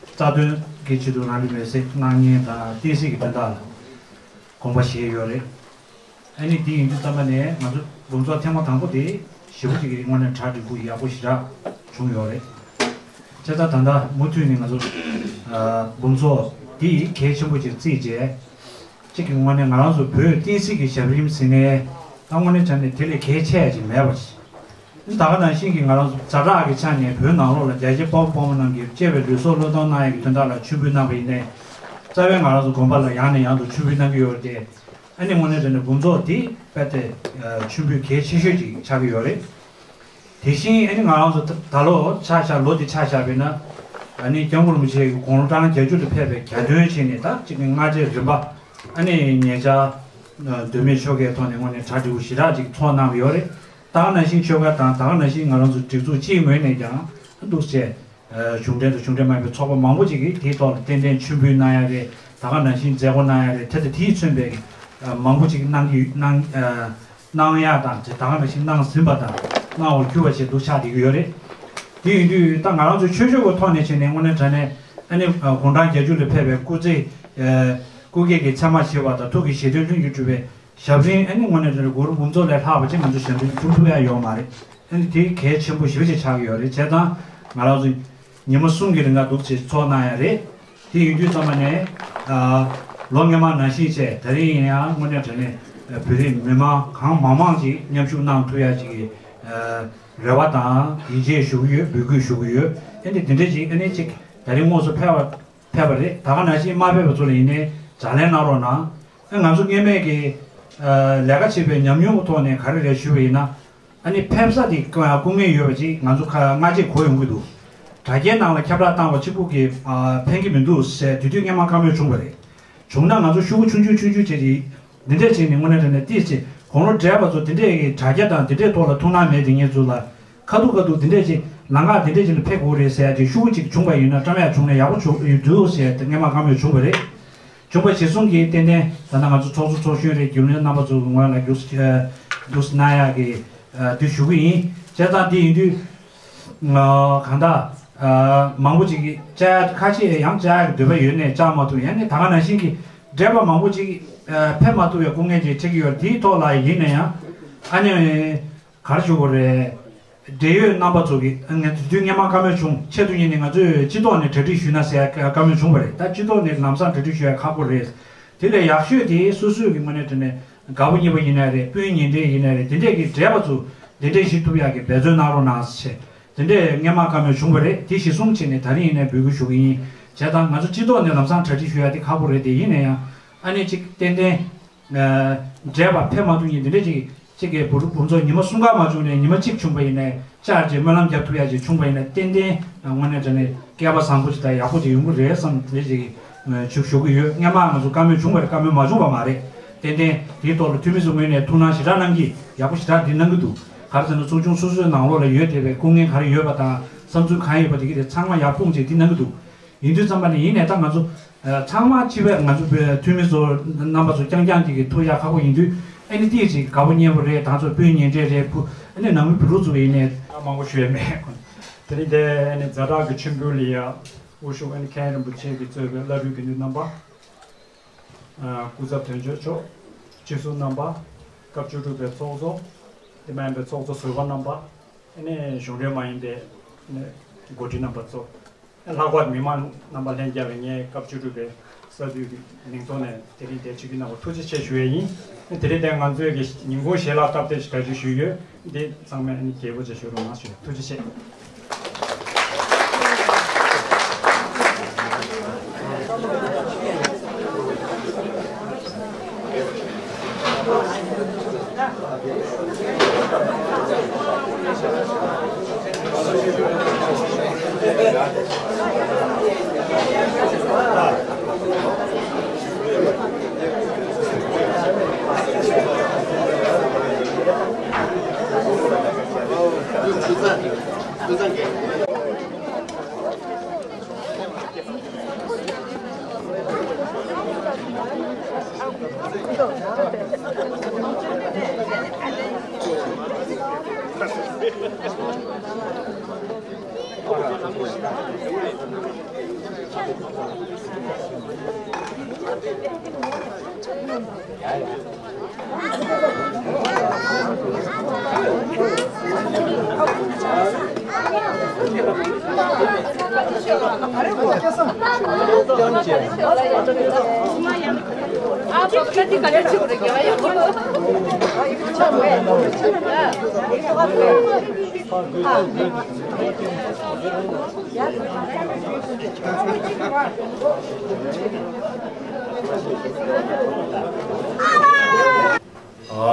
རྩ་དོན་གྱི་ཆེད་དུ་རང་ལུས་མེར་སྲེག་གནང་མཁན་དང་བསྟན་སྲིད་ཀྱི་དོན་དག་ལ་དགོངས་པ་བཞེས་ཡོད་རེད། ཨ་ནི་འདི་ཡིན་དུས་ཙམ་པ་ནས་ང་ཚོ་འབུམ་ཚོགས་ཐེངས་མ་དང་པོ་དེ་ཞེ་པོ་ཅིག་གི་དངོས་གནས་གྲ་སྒྲིག་པོ་ཡག་པོ་ཞེ་དྲག་བྱུང་ཡོད་རེད། བྱས་ཙང་ད་ལྟ་མུ་མཐུད་ནས་ང་ཚོ་འབུམ་ཚོགས་འདི་གལ་ཆེན་པོ་ཅིག་བརྩིས་རྗེས། གཅིག་གི་དངོས་གནས་ང་རང་ཚོ་བོད་བསྟན་སྲིད་ཀྱི་ཞབས་རིམ་ཟེར་ནས་ད་དངོས་གནས་བྱས་ནས་དེ་ལས་གལ་ཆེ་ཅིག་མེད་པ་ཞིག་ད་ག་ནང་བཞིན་གྱི་ང་རང་ཚོ་ཛ་དྲག་གི་ཆ་ནས་བོད་ནང་ལོགས་ལ་རྒྱལ་གཅེས་དཔའ་བོ་དཔའ་མོ་རྣམས་ཀྱིས་གཅེས་པའི་ལུས་སྲོག་བློས་གཏོང་གནང་ཡག་གི་དོན་དག་ལ་མཆོད་འབུལ་གནང་བ་ཡིན་ནའི། རྩ་བའི་ང་རང་ཚོ་དགོན་པ་ལ་ཡང་ནས་ཡང་དུ་མཆོད་འབུལ་གནང་གི་ཡོད་རེད་དེ། ཨ་ནི་དངོས་གནས་དྲང་གནས་འབུམ་ཚོགས་འདི་དཔེ་དེ་མཆོད་འབུལ་གལ་ཆེ་ཤོས་ཅིག་ཆགས་ཀྱི་ཡོད་རེད། དེ་བཞིན་ཨ་ནི་ང་རང་ཚོ་ད་ད་ལོ་ཆ་བཞག་ལོ་འདི་ཆ་བཞག་པ་ཡིན་ན། ཨ་ནི་སྐྱབས་མགོན་རིན་པོ་ཆེ་གི་དགུང་ལོ་གྲངས་བརྒྱད་ཅུ་ལ་ཕེབས་པའི་གྱ་སྟོན་བྱས་ནས་ད་ཅིག་གི་སྔ་རྗེས་རིམ་པ་ཨ་ནི་ཉེ་ཆར་མདོ་སྨད་ཆོལ་ཁའི་ཐོག་ནས་དངོས་གནས་གྲ་སྒྲིག་པོ་ཞེ་དྲག་ཅིག་ཚོགས་གནང་གི་ཡོད་རེད། ད་ག་ནང་བཞིན་ཆོལ་ཁ་དང་ད་ག་ནང་བཞིན་ང་རང་ཚོ་སྒྲིག་འཛུགས་སྤྱིའི་ངོས་ནས་ཀྱང་འདུག་སེ་གཞུང་འབྲེལ་དང་གཞུང་འབྲེལ་མ་ཡིན་པའི་ཚོགས་པ་མང་པོ་ཅིག་གིས་དེའི་ཐོག་ལ་ཏན་ཏན་མཆོད་འབུལ་གནང་ཡ་རེད། ད་ག་ནང་བཞིན་མཛད་སྒོ་གནང་ཡ་རེད། དེ་དང་དེས་མཚོན་པའི་མང་པོ་ཅིག་གནང་གི་གནང་གནང་ཡ་དང་དེ་ད་ག་ནང་བཞིན་གནང་ཟིན་པ་དང་གནང་བར་གྱུར་པ་བཅས་འདུག་ཆགས་བསྡད་ཀྱི་ཡོད་རེད། དེ་ཡིན་དུས་ད་ང་རང་ཚོ་ཆོས་ཕྱོགས་ཀྱི་ཐོག་ནས་བྱས་ནས་དངོས་གནས་དྲང་གནས་ཨ་ནི་དགུང་གྲངས་བརྒྱད་ཅུ་ལ་ཕེབས་པའི་སྐུ་ཚེ་སྐུ་སྐྱེས་ཀྱི་མཚན་མ་བྱེད་པ་དང་ཐུགས་ཀྱི་བཞེད་དོན་ལྷུན་གྱིས་གྲུབ་པའི་ཞབས་རིམ་ཨ་ནི་དངོས་གནས་དྲང་གནས་གུ་རུ་འབུམ་ཚོགས་ལས་ལྷག་པ་ཅིག་ང་ཚོ་ཞབས་རིམ་བསྐྱོན་ཐུབ་ཡ་ཡོད་མ་རེད། ཨ་ནི་དེ་གལ་ཆེན་པོ་ཞེ་པོ་ཅིག་ཆགས་ཀྱི་ཡོད་རེད། བྱས་ཙང་ང་རང་ཚོ་ཉི་མ་གསུམ་གྱི་རིང་ལ་འདུག་ཅེས་ཚོགས་གནང་ཡ་རེད། དེ་ཡིན་དུས་ཙམ་པ་ནས་ཨ་ལོ་སྔོན་མ་ནང་བཞིན་བྱས་ད་རིང་ཡིན་ཡང་དངོས་གནས་དྲང་གནས་བོད་རིགས་མི་མང་གང་མང་མང་ཅིག་མཉམ་ཞུགས་གནང་ཐུབ་ཡ་ཅིག་གི་རེ་བ་དང་ཡིད་ཆེས་ཞུ་གི་ཡོད། འབོད་སྐུལ་ཞུ་གི་ཡོད། ཨ་ནི་དེ་འདྲ་ཅིག་ཨ་ནི་ཅིག་ད་རིང་དངོས་སུ་ཕེབས་པ་ཕེབས་པ་རེད། ད་ག་ནང་བཞིན་མ་ཕེབས་པ་ཚོ་ལ་ཡིན་ནའི་ལྗགས་ལན་གནང་རོགས་གནང་། ཨ་ང་ཚོ་སྔོན་མའི་གི་ཨ་ལས་ཀ་བྱེད་པའི་ཉམས་མྱོང་གི་ཐོག་ནས་ག་རེ་རེད་ཞུས་པ་ཡིན་ན། ཨ་ནི་ཕེབས་ས་དེ་སྐུ་ངལ་ཡོད་པ་ཅིག་ང་ཚོ་ཁ་སྔ་རྗེས་གོ་ཡོང་གི་འདུག་དྲ་རྒྱའི་ནང་ལ་ཁྱབ་བསྒྲགས་བཏང་བ་གཅིག་པུ་གིས་ཨ་ཕན་གྱི་མི་འདུག་ཟེར་དེ་དུས་སྔོན་མ་བཀའ་མོལ་བྱུང་བ་རེད། བྱུང་ན་ང་ཚོ་ཤོག་གུ་ཆུང་ཆུང་ཆུང་ཆུང་བྱས་ཏེ་འདི་འདྲས་བྱས་ནས་དངོས་གནས་དྲང་གནས་ཏོག་ཙམ་དགུང་ལོ་བགྲེས་པ་ཚོ་འདི་འདྲས་ཀྱི་དྲ་རྒྱ་དང་འདི་འདྲས་ཐོག་ལ་ཐུགས་སྣང་མེད་དེ་ངེད་ཚོ་ལ། ཁ་ཐུག་ཁ་ཐུག་འདི་འདྲས་ཅིག་ལམ་ཁ་འདི་འདྲས་ཅིག་ལ་ཕེབས་དགོས་རེད་ཟེར་ཡ་ཅིག་ཤོག་གུ་ཅིག་བྱུང་བ་ཡིན་ན་བཀྲམ་ཡག་བྱུང་ན་ཡག་པོ་བྱུང་ཡོད་འདུག་ཟེར་ཏེ་སྔོན་མ་བཀའ་མོལ་བྱུང་བ་རེད། བྱུང་བ་གཞིར་བཟུང་གིས་ཏན་ཏན་ད་ལྟ་ང་ཚོ་ཚོགས་གཙོ་ཚོགས་གཞོན་རེད། རྒྱུན་ལས་རྣམ་པ་ཚོ་གི་ངོས་ལ་རྒྱུགས་རྒྱུགས་གནང་ཡག་གི་དུ་ཞུ་གི་ཡིན། བྱས་ཙང་འདི་ཡིན་དུས་གང་ལྟར་མང་པོ་ཅིག་གིས་བཅར་ཡག་ཁ་ཤས་ཡང་བཅར་ཡག་གི་འདོད་པ་ཡོད་ནས་བཅར་མ་ཐུབ། ཡང་ནས་ད་ག་ནང་བཞིན་གྱི་བགྲེས་པ་མང་པོ་ཅིག་ཕེབས་མ་ཐུབ་པའི་སྐུ་ངལ་ཅིག་འཕྲད་ཀྱི་ཡོད། དེའི་ཐོག་ལ་ཡིན་ན་ཡང་ཨ་ནི། ག་རེ་ཞུ་དགོས་རེད། འབྲེལ་ཡོད་རྣམ་པ་ཚོ་གིས་ང་ཚོ་དུས་སྔོན་མ་བཀའ་མོལ་བྱུང་། ཆེད་དུ་ཡིན་ནས་ང་ཚོས་སྤྱི་ཐོག་ནས་གྲ་སྒྲིག་ཞུས་ན་ཟེར་ཡ་བཀའ་མོལ་བྱུང་བ་རེད། ད་སྤྱི་ཐོག་ནས་ལམ་སང་གྲ་སྒྲིག་ཞུ་ཡ་ཁག་པོ་རེད། དེ་ལས་ཡག་ཤོས་དེ་སོ་སོས་ཀྱི་དངོས་གནས་དྲང་གནས་དགའ་པོ་ཉེ་པོ་ཡིན་ན་རེད། སྤུན་ཉེ་འབྲེལ་ཡིན་ན་རེད། དེ་འདྲས་ཀྱི་བགྲེས་པ་ཚོ་ འདི་འདྲས་ཞིག་ཐུབ་ཡག་གི་འབད་བརྩོན་གནང་རོགས་གནང་ཞེས་དེ་འདྲས་སྔོན་མ་བཀའ་མོལ་བྱུང་བ་རེད། དེ་གཞི་བཟུང་བྱས་ནས་ད་རིང་ཡིན་ནའི་འབོད་སྐུལ་ཞུ་གི་ཡིན། བྱས་ཙང་ང་ཚོ་སྤྱི་ཚོགས་ནས་ལམ་སང་གྲ་སྒྲིག་ཞུ་ཡག་དེ་ཁག་པོ་རེད། དེ་ཡིན་ན་ཡང་ཨ་ནི་ཅིག་ཏན་ཏན་འབྲེལ་བ་ཕེབས་མ་ཐུབ་མཁན་དེ་འདྲས་ཅིག་གཅིག་གི་བུ་ཕྲུག་བུ་ཚོ་ཉི་མ་གསུམ་ཀ་མ་བྱུང་ནས་ཉི་མ་གཅིག་བྱུང་པ་ཡིན་ནའི་བཅར་རྗེས་སྨོན་ལམ་རྒྱབ་ཐུབ་ཡག་ཅིག་བྱུང་པ་ཡིན་ན་ཏན་ཏན་དངོས་གནས་དྲང་གནས་སྐལ་པ་བཟང་པོ་ཅིག་དང་ཡག་པོ་ཅིག་ཡོང་གི་རེད་བསམ་དེ་ཅིག་ཞུ་ཞུ་གི་ཡོད། སྔོན་མ་ང་ཚོ་བཀའ་མོལ་བྱུང་བ་རེད། བཀའ་མོལ་མ་བྱུང་བ་མ་རེད། ཏན་ཏན་དེའི་ཐོག་ལ་འཐུས་མི་ཚོ་ངོས་ནས་ཐུགས་སྣང་ཞེ་དྲག་གནང་གི་ཡག་པོ་ཞེ་དྲག་འདི་གནང་གི་འདུག་ག་རེ་ཟེར་ན་ཚོགས་ཆུང་སོ་སོའི་ནང་ལོགས་ལ་ཡོད་བསྡད་པའི་སྐུ་ངལ་ག་རེ་ཡོད་པ་དང་བསམ་ཚུལ་གང་ཡོད་པ་དེ་གི་དེ་ཚང་མ་ཡར་སྤུངས་བྱས་འདི་གནང་གི་འདུག་ཡིན་དུས་ཙམ་པ་ནས་ཡིན་ནའི་ད་ང་ཚོ་ཚང་མ་སྤྱི་པའི་ང་ཚོ་འཐུས་མི་ཚོ་རྣམ་པ་ཚོ་རྐྱང་རྐྱང་གཅིག་གིས་ཐུག་ཡག་ཁག་པོ་ཡིན་དུས་ཨ་ནི་ཏིས་ཅིག་དགའ་པོ་མཉེས་པོ་རེད། ད་ཚོ་སྤུན་ཉེ་འབྲེལ་རེད། ཕུ་ཨ་ནི་ནང་མི་བུ་ཕྲུག་ཚོ་ཡིན་ནའི་མང་པོ་ཞུ་ཡ་མེད། དེ་རིང་དེ་ཨ་ནི་ཛ་དྲག་གི་མཆོད་འབུལ་ལ་ཡ་དབུ་བཞུགས་ཨ་ནི་མཁན་རིན་པོ་ཆེ་གིས་གཙོས་པའི་བླ་སྤྲུལ་དགེ་འདུན་རྣམ་པ། སྐུ་ཚབ་དོན་གཅོད་མཆོག་སྤྱི་ཟུར་རྣམ་པ། སྐབས་བཅུ་དྲུག་པའི་ཚོགས་གཙོ། དེ་མ་ཡིན་པའི་ཚོགས་གཙོ་ཟུར་པ་རྣམ་པ། ཨ་ནི་གཞུང་འབྲེལ་མ་ཡིན་པའི་ཨ་ནི་འགོ་ཁྲིད་རྣམ་པ་ཚོ། ལྷག་པར་མི་མང་རྣམ་པ་ལྷན་རྒྱས་ལ་ངས་སྐབས་བཅུ་དྲུག་པའི་ས་འཐུས་ཀྱི་མིང་ཐོག་ནས་དེ་རིང་དེ་ཆིབས་བསྒྱུར་གནང་བར་ཐུགས་རྗེ་ཆེ་ཞུ་ཡས་ཡིན། དེ་རིང་དེ་ང་ཚོའི་གི་ཉིན་གུང་ཞལ་ལག་སྟབས་བདེ་ཞིག་གྲ་སྒྲིག་ཞུས་ཡོད། འདི་ཚང་མས་ཨ་ནི་རྒྱས་པོ་ཅིག་ཞུ་རོགས་གནང་ཞུ། ཐུགས་རྗེ་ཆེ། ཨ།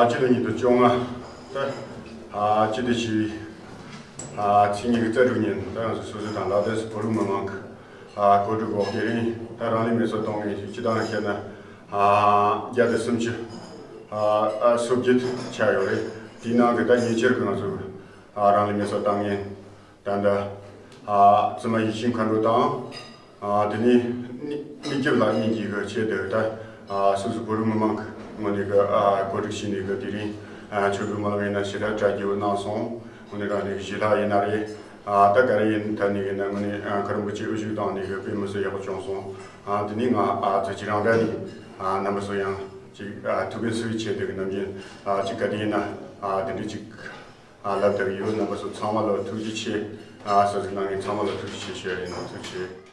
སྤྱི་ཟླ་ཉིས་སྟོང་བཅོ་ལྔ་ད་ཨ་སྤྱི་ཟླ་བཞི་ཨ་ཚེས་ཉི་ཤུ་རྩ་དྲུག་ཉིན་ད་ང་ཚོ་སོ་སོ་དང་ལག་དེབ་བོད་རིགས་མི་མང་གི་ཨ་གོ་སྒྲིག་འོག་དེ་རིང་ད་རང་ལུས་མེ་སྲེག་བཏང་མཁན་སྤྱི་བཏང་བཤད་ན་ཨ་བརྒྱ་དང་སུམ་ཅུ་ཨ་ཨ་སོ་བརྒྱད་ཆགས་ཡོད་རེད། དེའི་ནང་གི་ད་ཉེ་ཆར་གི་ང་ཚོ་ཨ་རང་ལུས་མེ་སྲེག་བཏང་མཁན། ད་ལྟ་ཨ་བཙུན་མ་ཡིད་བཞིན་མཁའ་འགྲོ་དང་ཨ་དེ་ནས་མི་མི་སྐྱབས་ལགས་གཉིས་ཀྱི་གི་ཆེད་དུ་ད་ཨ་སོ་སོ་བོད་རིགས་མི་མང་གི་ངོས་ནས་གི་ཨ་གོ་སྒྲིག་བྱས་ནས་གི་དེ་རིང་ཨ་མཆོད་འབུལ་སྨོན་ལམ་ཡིན་ན་ཞེ་དྲག་གྲ་རྒྱས་པོ་གནང་སོང་། དངོས་གནས་དྲང་གནས་གི་ཞེ་དྲག་ཡིན་ན་རེད། ཨ་ད་ག་རེ་ཡིན་ད་ནི་ཡིན་ན་དངོས་གནས་ཨ་མཁའ་རིན་པོ་ཆེ་དབུ་བཞུགས་བཏང་ནས་གི་དཔེ་མི་སྲིད་ཡག་པོ་བྱུང་སོང་། ཨ་དེ་ནས་ང་ཨ་ཙི་ཅི་རང་འདྲ་ནས་ཨ་རྣམ་པ་ཚོ་ཡང་ཅིག་ཨ་ཐུགས་ཕན་གསོས་ཆེད་དུ་གི་ནམ་རྒྱུན་ཨ་ཅིག་ག་དེ་ཡིན་ན་ཨ་དེ་འདྲ་ཅིག་ཨ་ལབ་བསྡད་ཡོད། རྣམ་པ་ཚོ་ཚང་མ་ལ་ཐུགས་རྗེ་ཆེ། ཨ་གསོལ་ཚིགས་གནང་མཁན་ཚང་མ་ལ་ཐུགས་རྗེ་ཆེ་ཞུ་ཡ་ཡིན། ཐུགས་རྗེ་ཆེ།